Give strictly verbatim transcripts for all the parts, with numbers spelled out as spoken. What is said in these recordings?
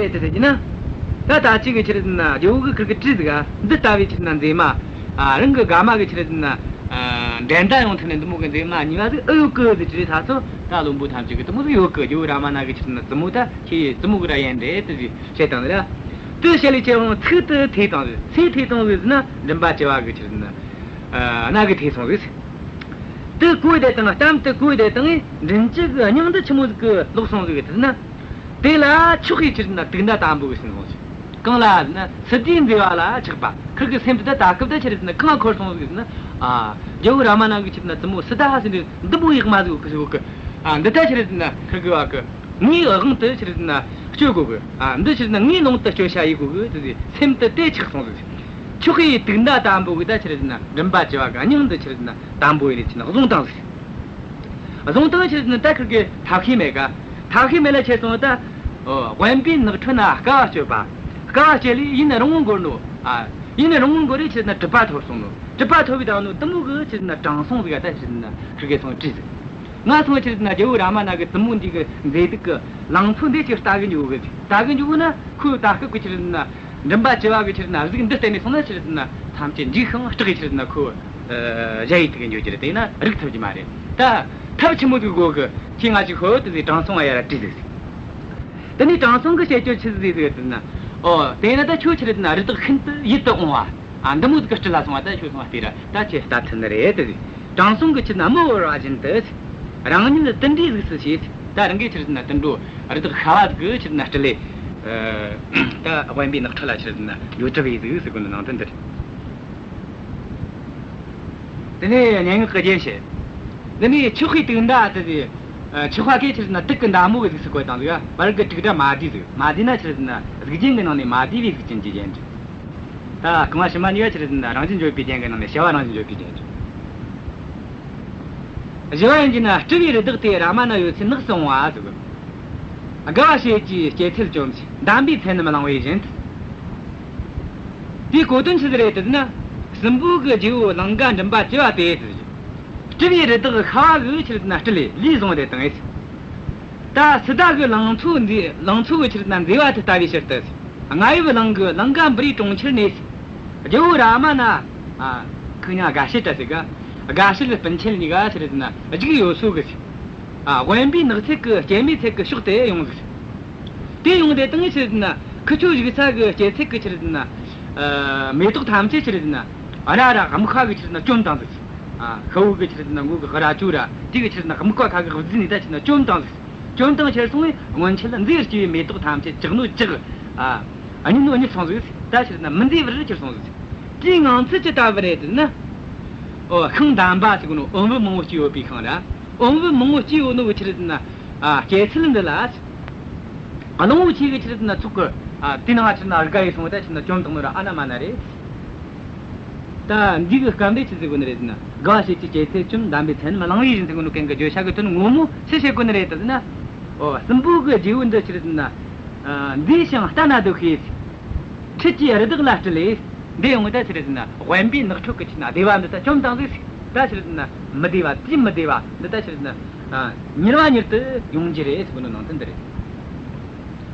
རེད་དེ་ཟེར་གྱི་ན། ད་ད་ཅིག་གི་ཆི་རེད་ཟེར་ན་རྒྱལ་བོ་གི་ཁུར་གི་དྲིས་ཟིག་ག་འདི་ལྟ་བུའི་ཆི་རེད་ཟེར་ན་མཛེས་མ། ཨ། རང་གི་དགའ་མ་གི་ཆི་རེད་ཟེར་ན། ཨ། འགྲན་ཟླ་ཡོང་ཐུབ་ནི་འདི་མོ་གི་མཛེས་མ་གཉིས་པ་ཟིག་ཨེ་ཡོད་གི་ཟེར་དྲིས་ཐ་ཚོ། ད་བློན་པོ་ཐམས་ཅད་གི་དེ་མོ་ཟིག་ཡོད་གི། རྒྱལ་བོ་རཱ་མ་ན་གི་ཆི་རེད་ཟེར་ན་བཙུན་མོ་ད་ཁྱེད་བཙུན་མོ་གི་ར་ཡན་རེད་དེ་ཟིག་བཤད་བཏང་ཟིག་ར། དེ་བཤད་ལས་ཁྱེད་རང་ཚིག་དེ་ཐོས་བཏང་ཟིག་ཚིག་ཐོས་བཏང་ཟིག་ཟེར་ན་མགྲིན་པ་བཅུ་བ་གི་ཆི་རེད་ཟེར་ན། ཨ། རྣ་གིས་ཐོས་སོང་ཟིག་དེ་གོ་བསྡད་བཏང་། གཏམ་དེ་གོ་བསྡད་བཏང་ངས་མགྲིན་བཅུ་གི་སྙིང་འདི་ཆི་མོ་ཟིག་གི་ལོག་སོང་ཟིག་ཟེར་ན། དེ་ལ་ཆོག་ཤེས་ཆི་རེད་ཟེར་ན་དུག་མདའ་དམ་པོ་གི་ཟིན་སོང་ཟིག་གང་ལ་ཟེར་ན་སཱི་ཏཱའི་མཛེས་པ་ལ་ཆགས་པ། ཁུར་གི་སེམས་དེ་ད་ད་སྐབས་ད་ཆི་རེད་ཟེར་ན་གང་འཁོར་སོང་ཟིག་ཟེར་ན། ཨ། རྒྱལ་བོ་རཱ་མ་ན་གི་ཆི་རེད་ཟེར་ན་བཙུན་མོ་སཱི་ཏཱ་ཟེར་ནི་འདི་མོ་ཡག་མ་ཟིག་གི་ཟིག་གི། ཨ། འདི་ད་ཆི་རེད་ཟེར་ན་ཁུར་གི་བ་གི་ངའི་དབང་དུ་ཆི་རེད་ཟེར་ན་སྤྱོད་དགོས་གི། ཨ། འདི་ཆི་རེད་ཟེར་ན་ངའི་ལུང་དུ་སྤྱོད་བྱ་ཡེད་དགོས་གི་དེ་ཟིག་སེམས་དེ་དེ་ཆགས་སོང་ཟིག་ཆོག་ཤེས་དུག་མདའ་དམ་པོ་གི་ད་ཆི་རེད་ཟེར་ན་མགྲིན་པ་བཅུ་བ་གི་སྙིང་འདི་ཆི་རེད་ཟེར་ན་དམ་པོ་ཡེ་ལས་ཆི་རེད་ཟེར་ན་བཟུང་བཏང་ཟིག་བཟུང་བཏང་ཆི་རེད་ཟེར་ན་ད་ཁུར་གི་ཐབས་ཤེས་མེད་ག་ཐབས་ཤེས་མེད་ལ་ཁྱེར་སོང་བ་ད། ཨོ། དབེན་པའི་ནགས་ཁྲོད་ན་དཀའ་བ་སྤྱོད་པ། དཀའ་བ་སྤྱད་ལས་ཡུན་རིང་བོ་འགོར་ནོ། ཨ། ཡུན་རིང་བོ་འགོར་རས་ཆི་རེད་ཟེར་ན་གྲུབ་པ་ཐོབ་སོང་ནོ། གྲུབ་པ་ཐོབ་པའི་དང་ནོ་དེ་མོ་གི་ཆི་རེད་ཟེར་ན་དྲང་སྲོང་ཟིག་ག་ད་ཆི་རེད་ཟེར་ན་ཁུར་གི་སོང་དྲིས་ཟིག་ང་སོང་ཆི་རེད་ཟེར་ན་རྒྱལ་བོ་རཱ་མ་ན་གི་བཙུན་མོ་འདི་གི་མཛེས་སྡུག་གི་ལང་ཚོ་འདི་ཅིག་ལྟ་གི་འཇུག་གི། ལྟ་གི་འཇུག་ན་ཁོའི་ད་སྐབས་གི་ཆི་རེད་ཟེར་ན་མགྲིན་པ་བཅུ་བ་གི་ཆི་རེད་ཟེར་ན་གཟུགས་འདི་བསྟན་ནས་སོང་ན་ཆི་རེད་ཟེར་ན་ཐམས་ཅད་འཇིགས་ཤིང་སྐྲག་གི་ཆི་རེད་ཟེར་ན་ཁོ། ཨ། གཞལ་ཡས་ཐུབ་གི་འཇུག་རྒྱུ་རེད། དེ་ན་རིག་ཐུབ་རྒྱུ་མ་རེད། ད་ཐབས་ཆི་མོ་ཟིག་དགོས་གི། ཁྱེད་ང་ཅིག་ཤོད་དེ་ཟིག་དྲང་སྲོང་ང་ཡར་ར་དྲིས་ཟིག་དེ་ནས་དྲང་སྲོང་གིས་བཤད་རྒྱུ་ཆི་ཟིག་ཟེར་ན། ཨོ། དེ་ན་ད་ཁྱོད་ཆི་རེད་ཟེར་ན་རི་དྭགས་ཤིན་ཏུ་ཡིད་དུ་འོང་བ། ཨ། འདི་མོ་ཟིག་གི་སྤྲུལ་ལ་སོང་བ་ད་ཁྱོད་སོང་བ་དེ་ར་ད་ཁྱེད་ལྟ་ཚུལ་ནི་རེད་དེ་ཟིག་དྲང་སྲོང་གིས་ཆི་རེད་ཟེར་ན་མི་བོར་བ་བཞིན་དུ། རང་ཉིད་དུད་འགྲོའི་གཟུགས་སུ་བྱས། ད་རང་གིས་ཆི་རེད་ཟེར་ན་དུད་འགྲོ་རི་དྭགས་ཤ་བ་ཟིག་གི་ཆི་རེད་ཟེར་ན་སྤྲུལ་ལས། ཨ། ད་དབེན་པའི་ནགས་ཁྲོད་ལ་ཆི་རེད་ཟེར་ན་འགྲོ་གྲབས་ཡས་ཟིག་ཟེར་གོ་ནི་ནང་དོན་འདི་རེད། དེ་ནས་སྙན་ངག་གི་རྒྱན་བཤད། འདི་ནས་ཆོག་ཤེས་དུག་མདའ་དེ་ཟིག་ཨ། ཆོག་པ་གིས་ཆི་རེད་ཟེར་ན་དུག་གི་མདའ་མོ་གི་གཟུགས་སུ་བཀོད་བཏང་ཟིག་བར་གི་དྲུག་སྒྲ་མ་བསྡུས་ཟིག་མ་བསྡུས་ན་ཆི་རེད་ཟེར་ན་གཟུགས་ཅན་གི་ནང་ནས་མ་བསྡུས་པའི་གཟུགས་ཅན་གྱི་རྒྱན་རེད། ད་རྐང་བ་ཕྱི་མ་གཉིས་ཀ་ཆི་རེད་ཟེར་ན་རང་བཞིན་བརྗོད་པའི་རྒྱན་གྱི་ནང་ནས་བྱ་བ་རང་བཞིན་བརྗོད་པའི་རྒྱན་རེད། བཞི་བ་ཡིན་གྱི་ན། སྤྲུལ་པའི་རི་དྭགས་དེ་རཱ་མ་ན་ཡོད་ཚད་ནགས་སུ་འོང་བ་ཟེར་གི། དགའ་བ་བྱེད་ཀྱི་སྐྱེད་ཚལ་བཅོམ་ཞིང་འདམ་པའི་ཚལ་རྣམས་བླང་བའི་བཞིན་དུ། དེའི་གོ་དོན་ཆི་ཟིག་རེད་ཟེར་ན། སྲིན་པོ་གི་རྗེ་བོ་ལང་ཀ་མགྲིན་པ་བཅུ་བ་དེ་ཟེར་གི། སྤྲུལ་པའི་རི་དྭགས་ཤ་བ་གིས་ཆི་རེད་ཟེར་ན་སྤྲུལ་ལས་ལུས་བཟུང་སྟེ་བཏང་ངེ། ད་སཱི་ཏཱ་གི་ལང་ཚོ་འདི་ལང་ཚོ་གི་ཆི་རེད་ཟེར་ན་མཛེས་པ་དེ་ལྟ་བུའི་ཕྱིར་དུ། རྔ་ཡབ་གླིང་གི་ལང་ཀ་པུ་རིའི་གྲོང་ཁྱེར་ནས། རྒྱལ་བོ་རཱ་མ་ན། ཨ། ཁོ་གཉིས་དགའ་བྱེད་ར་ཟེར་ག་དགའ་བྱེད་སྤུན་མཆེད་གཉིས་ཀ་ཆི་རེད་ཟེར་ན་རྒྱུགས་ཡོད་སོ་གི། ཨ། དབེན་པའི་ནགས་ཚལ་གི་སྐྱེད་མོས་ཚལ་གི་ཕྱོགས་དེ་ཡོང་ཟིག་དེ་ཡོང་དེ་བཏང་ངེ་ཆི་རེད་ཟེར་ན་ཁི་ཆོ་བཞུགས་ས་གི་སྐྱེད་ཚལ་གི་ཆི་རེད་ཟེར་ན། ཨ། མེ་ཏོག་ཐམས་ཅད་ཆི་རེད་ཟེར་ན་ར་ར་དམུ་ཁ་གིས་ཆི་རེད་ཟེར་ན་བཅོམ་བཏང་ཟིག་ཨ། ཤ་བོ་གི་ཆི་རེད་ཟེར་ན་མགོ་གི་རྭ་ཅོ་ར་དེ་གིས་ཆི་རེད་ཟེར་ན་དམུ་ཁ་ཁ་གིས་བརྫིས་ནས་ད་ཆི་རེད་ཟེར་ན་བཅོམ་བཏང་ཟིག་བཅོམ་བཏང་ཁྱེར་སོང་བས་སྔོན་ཆད་མཛེས་སྐྱེས་པའི་མེ་ཏོག་ཐམས་ཅད་ཇག་ནོ་ཇག་ཨ། གཉིད་ནོ་གཉིད་སོང་ཟིག་ད་ཆི་རེད་ཟེར་ན་མི་མཛེས་པར་གྱུར་སོང་ཟིག་དེའི་ངང་ཚུལ་ཅི་ལྟ་བུ་རེད་ཟེར་ན། ཨོ། ཤིང་འདམ་པ་ཟེར་གོ་ནོ་འོམ་བུ་མང་བོ་སྐྱེས་ཡོད་པའི་ཤིང་ར། འོམ་བུ་མང་བོ་སྐྱེས་ཡོད་ནོ་གི་ཆི་རེད་ཟེར་ན། ཨ། སྐྱེད་ཚལ་འདི་ལ། གླང་པོ་ཆེ་གི་ཆི་རེད་ཟེར་ན་ཚོགས་གི། ཨ། དེ་ནང་ཆི་རེད་ཟེར་ན་དགའ་ཡི་སོང་བ་ད་ཆི་རེད་ཟེར་ན་བཅོམ་བཏང་ནོ་ར་ཨ་ན་མ་ན་རེད། ད་འདི་གི་སྐབས་འདི་ཆི་ཟེར་གོ་ནི་རེད་ཟེར་ན། དགའ་བ་བྱེད་ཀྱི་སྐྱེད་ཚལ་བཅོམ། འདམ་པའི་ཚལ་རྣམས་བླང་བའི་བཞིན་ཟེར་གོ་ནོ་གན་གི་བརྗོད་བྱ་གི་དོན་ངོ་མ་ཆི་བྱེད་གོ་ནི་རེད་ཟེར་ན། ཨོ། སྲིན་པོ་གི་རྗེ་བོ་འདི་ཆི་རེད་ཟེར་ན། ཨ། མཛེས་ཤིང་ལྟ་ན་སྡུག་ཤོས། འཕྲུལ་གྱི་རི་དྭགས་ལ་སྤྲུལ་ལས། འདི་ཡོང་ད་ཆི་རེད་ཟེར་ན་དབེན་པའི་ནགས་ཁྲོད་ཀྱི་ཆི་རེད་ཟེར་ན་བདེ་བ་འདི་ད་བཅོམ་བཏང་ཟིག་ད་ཆི་རེད་ཟེར་ན་མི་བདེ་བ་དེའི་མི་བདེ་བ་འདི་ད་ཆི་རེད་ཟེར་ན། ཨ། མྱུར་བ་མྱུར་དུ་ཡོང་རྒྱུ་རེད་ཟེར་གོ་ནོ་ནང་དོན་འདི་རེད།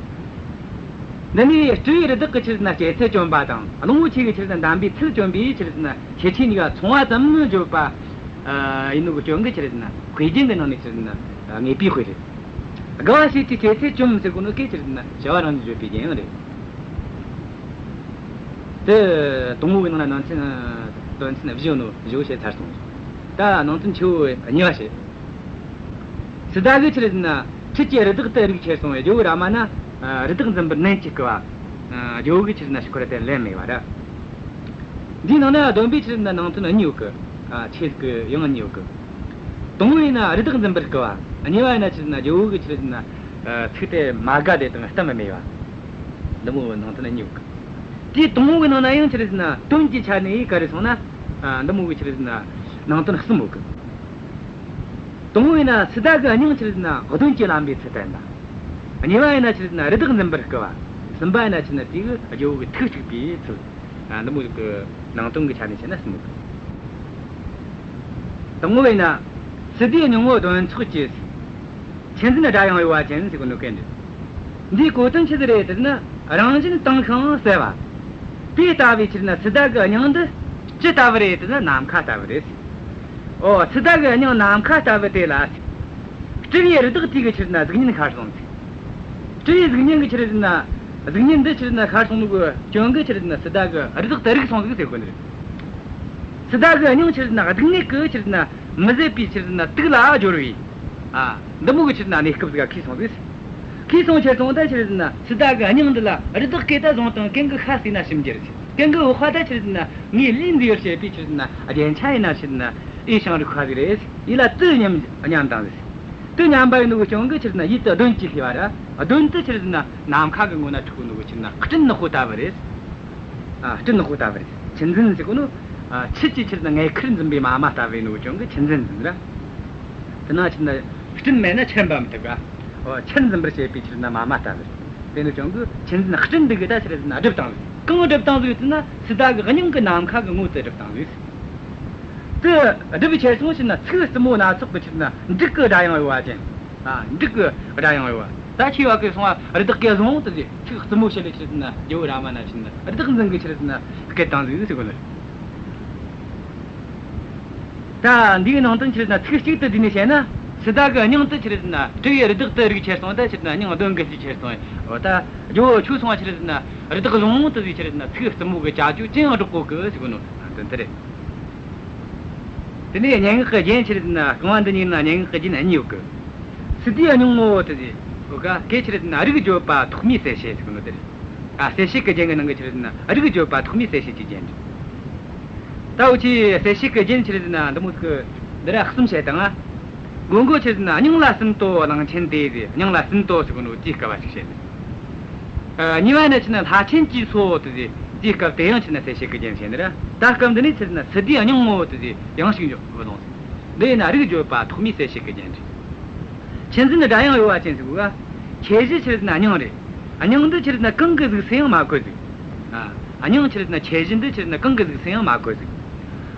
འདི་ནས་སྤྲུལ་པའི་རི་དྭགས་ཀྱིས་ཆི་རེད་ཟེར་ན་སྐྱེད་ཚལ་བཅོམ་པ་དང་། གླང་པོ་ཆེ་གིས་ཆི་རེད་ཟེར་ན་འདམ་པའི་ཚལ་བཅོམ་པའི་ཆི་རེད་ཟེར་ན་ཁྱད་ཆོས་གཉིས་ཀ་མཚུངས་པ་ཙམ་བརྗོད་པ། ཨ། ཡིན་ནོ་གི་རྐྱེན་གིས་ཆི་རེད་ཟེར་ན་དཔེ་རྒྱན་གི་ནང་ནས་ཆི་རེད་ཟེར་ན་ངེས་པའི་དཔེ་རེད། དགའ་བ་བྱེད་ཀྱི་སྐྱེད་ཚལ་བཅོམ་ཟེར་གོ་ནོ་གན་ཆི་རེད་ཟེར་ན་བྱ་བ་རང་བཞིན་བརྗོད་པའི་རྒྱན་རེད། དེ་དང་པོ་གི་ནང་ན་ནང་ཚན། དོན་ཚན་བཞི་ཡོད་ནོ་བཞི་བོ་བཤད་ཚར་སོང་། ད་ནང་དོན་ཆེ་བོ་གཉིས་པ་བཤད། སཱི་ཏཱ་གིས་ཆི་རེད་ཟེར་ན་འཕྲུལ་གྱི་རི་དྭགས་དེ་རིག་ཁྱེར་སོང་བས་རྒྱལ་བོ་རཱ་མ་ན། ཨ། རི་དྭགས་འཛིན་པར་ནན་གྱིས་བསྐུལ་བ། ཨ། རྒྱལ་བོ་གིས་ཆི་རེད་ཟེར་ན་ཁོ་ར་དེ་ལན་མེད་པ་ར། འདིའི་ནང་ན་བསྡོམས་པས་ཆི་རེད་ཟེར་ན་ནང་དོན་གཉིས་ཡོད་གི། ཨ། ཆེ་གི་ཡང་གཉིས་ཡོད་གི། དང་པོ་ཡིན་ན་རི་དྭགས་འཛིན་པར་བསྐུལ་བ། གཉིས་པ་ཡིན་ན་ཆི་རེད་ཟེར་ན་རྒྱལ་བོ་གིས་ཆི་རེད་ཟེར་ན། ཨ། ཚིག་དེ་མ་དགའ་དེ་དང་གཏམ་མི་སྨྲས་པ། འདི་མོ་ནང་དོན་གཉིས་ཡོད་གི། དེའི་དང་པོ་གི་ནང་ན་ཡང་ཆི་རེད་ཟེར་ན་དོན་གྱི་ཆ་ནས་ག་རེ་སོང་ན། ཨ། འདི་མོ་གི་ཆི་རེད་ཟེར་ན་ནང་དོན་གསུམ་ཡོད་གི། དང་པོ་ཡིན་ན་སཱི་ཏཱ་གི་སྙིང་ཆི་རེད་ཟེར་ན་གདོན་གྱིས་བརླམས་པའི་ཚུལ་བསྟན་པ། གཉིས་པ་ཡིན་ན་ཆི་རེད་ཟེར་ན་རི་དྭགས་འཛིན་པར་བསྐུལ་བ། གསུམ་པ་ཡིན་ན་ཆི་རེད་ཟེར་ན་དེ་གི་རྒྱལ་བོ་གི་ཐུགས་དཀྲུགས་པའི་ཚུལ། ཨ། འདི་མོ་ཟིག་གི་ནང་དོན་གི་ཆ་ནས་བཤད་ན་གསུམ་ཡོད་གི། དང་པོ་ཡིན་ན། སཱི་ཏཱའི་སྙིང་པོ་གདོན་ཚོགས་ཀྱིས། ཆི་འཛིན་དགྲ་ཡང་གཡོ་བ་ཅན་ཟེར་གོ་ནོ་གན་རེད། འདིའི་གོ་དོན་ཆི་ཟིག་རེད་ཟེར་ན། རང་བཞིན་དྭངས་ཤིང་གསལ་བ། དེ་ལྟ་བུའི་ཆི་ཟེར་ན་སི་ཏཱ་གི་སྙིང་འདི་ཅི་ལྟ་བུ་རེད་ཟེར་ན་ནམ་མཁའ་ལྟ་བུ་རེད། ཨོ། སི་ཏཱ་གི་སྙིང་ནམ་མཁའ་ལྟ་བུ་དེ་ལ། སྤྲུལ་པའི་རི་དྭགས་དེ་གི་ཆི་ཟེར་ན་གཟུགས་བརྙན་ཤར་སོང་ཟིག་སྤྲུལ་པའི་གཟུགས་བརྙན་གི་ཆི་ཟེར་ན། གཟུགས་བརྙན་འདི་ཆི་ཟེར་ན་ཤར་སོང་ནོ་གི་རྐྱེན་གིས་ཆི་ཟེར་ན་སི་ཏཱ་གི་རི་དྭགས་དེ་རིག་སོང་ཟིག་ཟེར་གོ་ནི་རེད། སི་ཏཱ་གི་སྙིང་ཆི་ཟེར་ན་སྡུག་བསྔལ་གི་ཆི་ཟེར་ན་མི་བཟད་པའི་ཆི་ཟེར་ན་དུག་ལ་སྦྱོར་བའི། ཨ། འདི་མོ་གི་ཆི་ཟེར་ན་གནས་སྐབས་ཟིག་ག་ཁེལ་སོང་ཟིག་ཁེལ་སོང་ཁེལ་སོང་ད་ཆི་ཟེར་ན་སི་ཏཱ་གི་སྙིང་འདི་ལ་རི་དྭགས་གིས་ད་བཟུང་བཏང་། གན་གིས་ཤ་ཟོས་ན་ཞིམ་རྒྱུ་རེད། གན་གིས་འོ་ཧ་ད་ཆི་ཟེར་ན་ངའི་ལུས་འདི་ཡོད་བྱེད་པའི་ཆི་ཟེར་ན་རྒྱན་ཆ་ཡིན་ན་ཆི་ཟེར་ན་ཨེ་ཤང་རིག་ཁ་ཟིག་རེད། ཡིད་ལ་དེ་སྙམ་སྙམ་བཏང་ཟིག་དེ་སྙམ་པ་ཡིན་ནོ་གི་རྐྱེན་གིས་ཆི་ཟེར་ན་ཡིད་དུ་གདོན་གྱིས་ཤེས་པ་ར། གདོན་དེ་ཆི་ཟེར་ན་ནམ་མཁའ་གི་ངོས་ན་འཁྲིགས་ནོ་གི་ཆི་ཟེར་ན་སྤྲིན་ནག་པོ་ལྟ་བུ་རེད། ཨ། སྤྲིན་ནག་པོ་ལྟ་བུ་རེད། ཆུ་འཛིན་ཟེར་གོ་ནོ། ཨ། ཆུ་གིས་ཆི་ཟེར་ན་མངལ་ཁུར་འཛིན་པའི་མ་མ་ལྟ་བུ་ཡིན་ནོ་གི་རྐྱེན་གིས་ཆུ་འཛིན་ཟེར་ར། དེ་ན་ཆི་ཟེར་ན་སྤྲིན་མེད་ན་ཆུ་རིམ་པ་མི་ཐུབ་ག་ཨོ། ཆུར་འཛིན་པར་བྱེད་པའི་ཆི་ཟེར་ན་མ་མ་ལྟ་བུ་རེད། དེ་ནོ་རྐྱེན་གིས་ཆུ་འཛིན་སྤྲིན་འདི་གིས་ད་ཆི་ཟེར་ན་སྒྲིབ་བཏང་ཟིག་གང་སྒྲིབ་བཏང་ཟིག་ཟེར་ན་སི་ཏཱ་གི་སྙིང་གི་ནམ་མཁའ་གི་ངོས་དེ་སྒྲིབ་བཏང་ཟིག་དེ་སྒྲིབ་ཁྱེར་སོང་ཆི་ཟེར་ན་ཚིག་རྩུབ་མོ་སྣ་ཚོགས་ཀྱི་ཆི་ཟེར་ན་འབྲུག་གི་སྒྲ་དབྱངས་གཡོ་བ་ཅན། ཨ། འབྲུག་གི་སྒྲ་དབྱངས་གཡོ་བ། ད་ཆི་བ་གི་སོང་བ་རི་དྭགས་གིས་བཟུང་དེ་ཟེར། ཚིག་རྩུབ་མོ་བཤད་ལེ་ཆི་ཟེར་ན་རྒྱལ་བོ་རཱ་མ་ན་ཆི་ཟེར་ན་རི་དྭགས་འཛིན་གི་ཆི་ཟེར་ན་སྐད་བཏང་ཟིག་ཟེར་གོ་ནི། ད་འདིའི་ནང་དོན་ཆི་ཟེར་ན་ཚིག་གཅིག་ཏུ་བསྡུས་ནས་བཤད་ན། སི་ཏཱ་གི་སྙིང་དེ་ཆི་ཟེར་ན་སྤྲུལ་པའི་རི་དྭགས་དེ་རིག་ཁྱེར་སོང་། ད་ཆི་ཟེར་ན་སྙིང་གདོན་གིས་བསུས་ཁྱེར་སོང་། འོ། ད་རྒྱལ་བོ་ཁྱོད་སོང་བ་ཆི་ཟེར་ན་རི་དྭགས་བཟུང་དེ་ཟེར། ཆི་ཟེར་ན་ཚིག་རྩུབ་མོ་གིས་བྱ་རྒྱུ་ཅི་ཡང་སྒྲོག་གོ་གི་ཟེར་གོ་ནོ་དོན་དེ་རེད། དེ་ནས་སྙན་ངག་གི་རྒྱན་ཆི་ཟེར་ན་རྐང་བ་འདི་གཉིས་ན་སྙན་ངག་གི་རྒྱན་གཉིས་ཡོད་གི་སི་ཏཱའི་སྙིང་ངོ་དེ་ཟེར། འོ་ག་གན་ཆི་ཟེར་ན་རིགས་བརྗོད་པ་ཐོགས་མེད་གསལ་བྱེད་ཟེར་གོ་ནོ་དེ་རེད། ཨ། གསལ་བྱེད་ཀྱི་རྒྱན་གྱི་ནང་གི་ཆི་ཟེར་ན་རིགས་བརྗོད་པ་ཐོགས་མེད་གསལ་བྱེད་ཀྱི་རྒྱན་རེད། ད་འུ་ཆོས་གསལ་བྱེད་ཀྱི་རྒྱན་ཆི་ཟེར་ན་འདི་མོ་ཟིག་འདི་ར་གསུམ་བཤད་དང་ང་། མགོ་མགོ་ཆི་ཟེར་ན་སྙིང་ལ་ཟིན་ཏོ་གླང་ཆེན་དེ་ཟེར། སྙིང་ལ་ཟིན་ཏོ་ཟེར་གོ་ནོ་དེའི་སྐབས་བ་ཞིག་བཤད་ནི། ཨ། གཉིས་པ་ནི་ཆི་ཟེར་ན་ལྷ་ཆེན་གྱི་སོ་དེ་ཟེར། དེའི་སྐབས་དེ་ཡང་ཆི་ཟེར་ན་གསལ་བྱེད་ཀྱི་རྒྱན་བཤད་ནི་ར། ད་སྐབས་འདི་ནས་ཆི་ཟེར་ན་སི་ཏཱའི་སྙིང་ངོ་དེ་ཟེར་ཡང་ཞིག་འཇོག་གི་ལོང་ཟེར། འདི་ཡིན་ན་རིགས་བརྗོད་པ་ཐོགས་མེད་གསལ་བྱེད་ཀྱི་རྒྱན་རེད། ཆུ་འཛིན་སྒྲ་དབྱངས་གཡོ་བ་ཅན་ཟེར་གོ་ག་ཁྱད་གཞི་ཆི་ཟེར་ན་སྙིང་རེད། སྙིང་འདི་ཆི་ཟེར་ན་གང་གི་གཟུགས་སུ་ཡང་མ་བཀོད་ཟིག་ཨ། སྙིང་ཆི་ཟེར་ན་ཁྱད་གཞི་འདི་ཆི་ཟེར་ན་གང་གི་གཟུགས་སུ་ཡང་མ་བཀོད་ཟིག་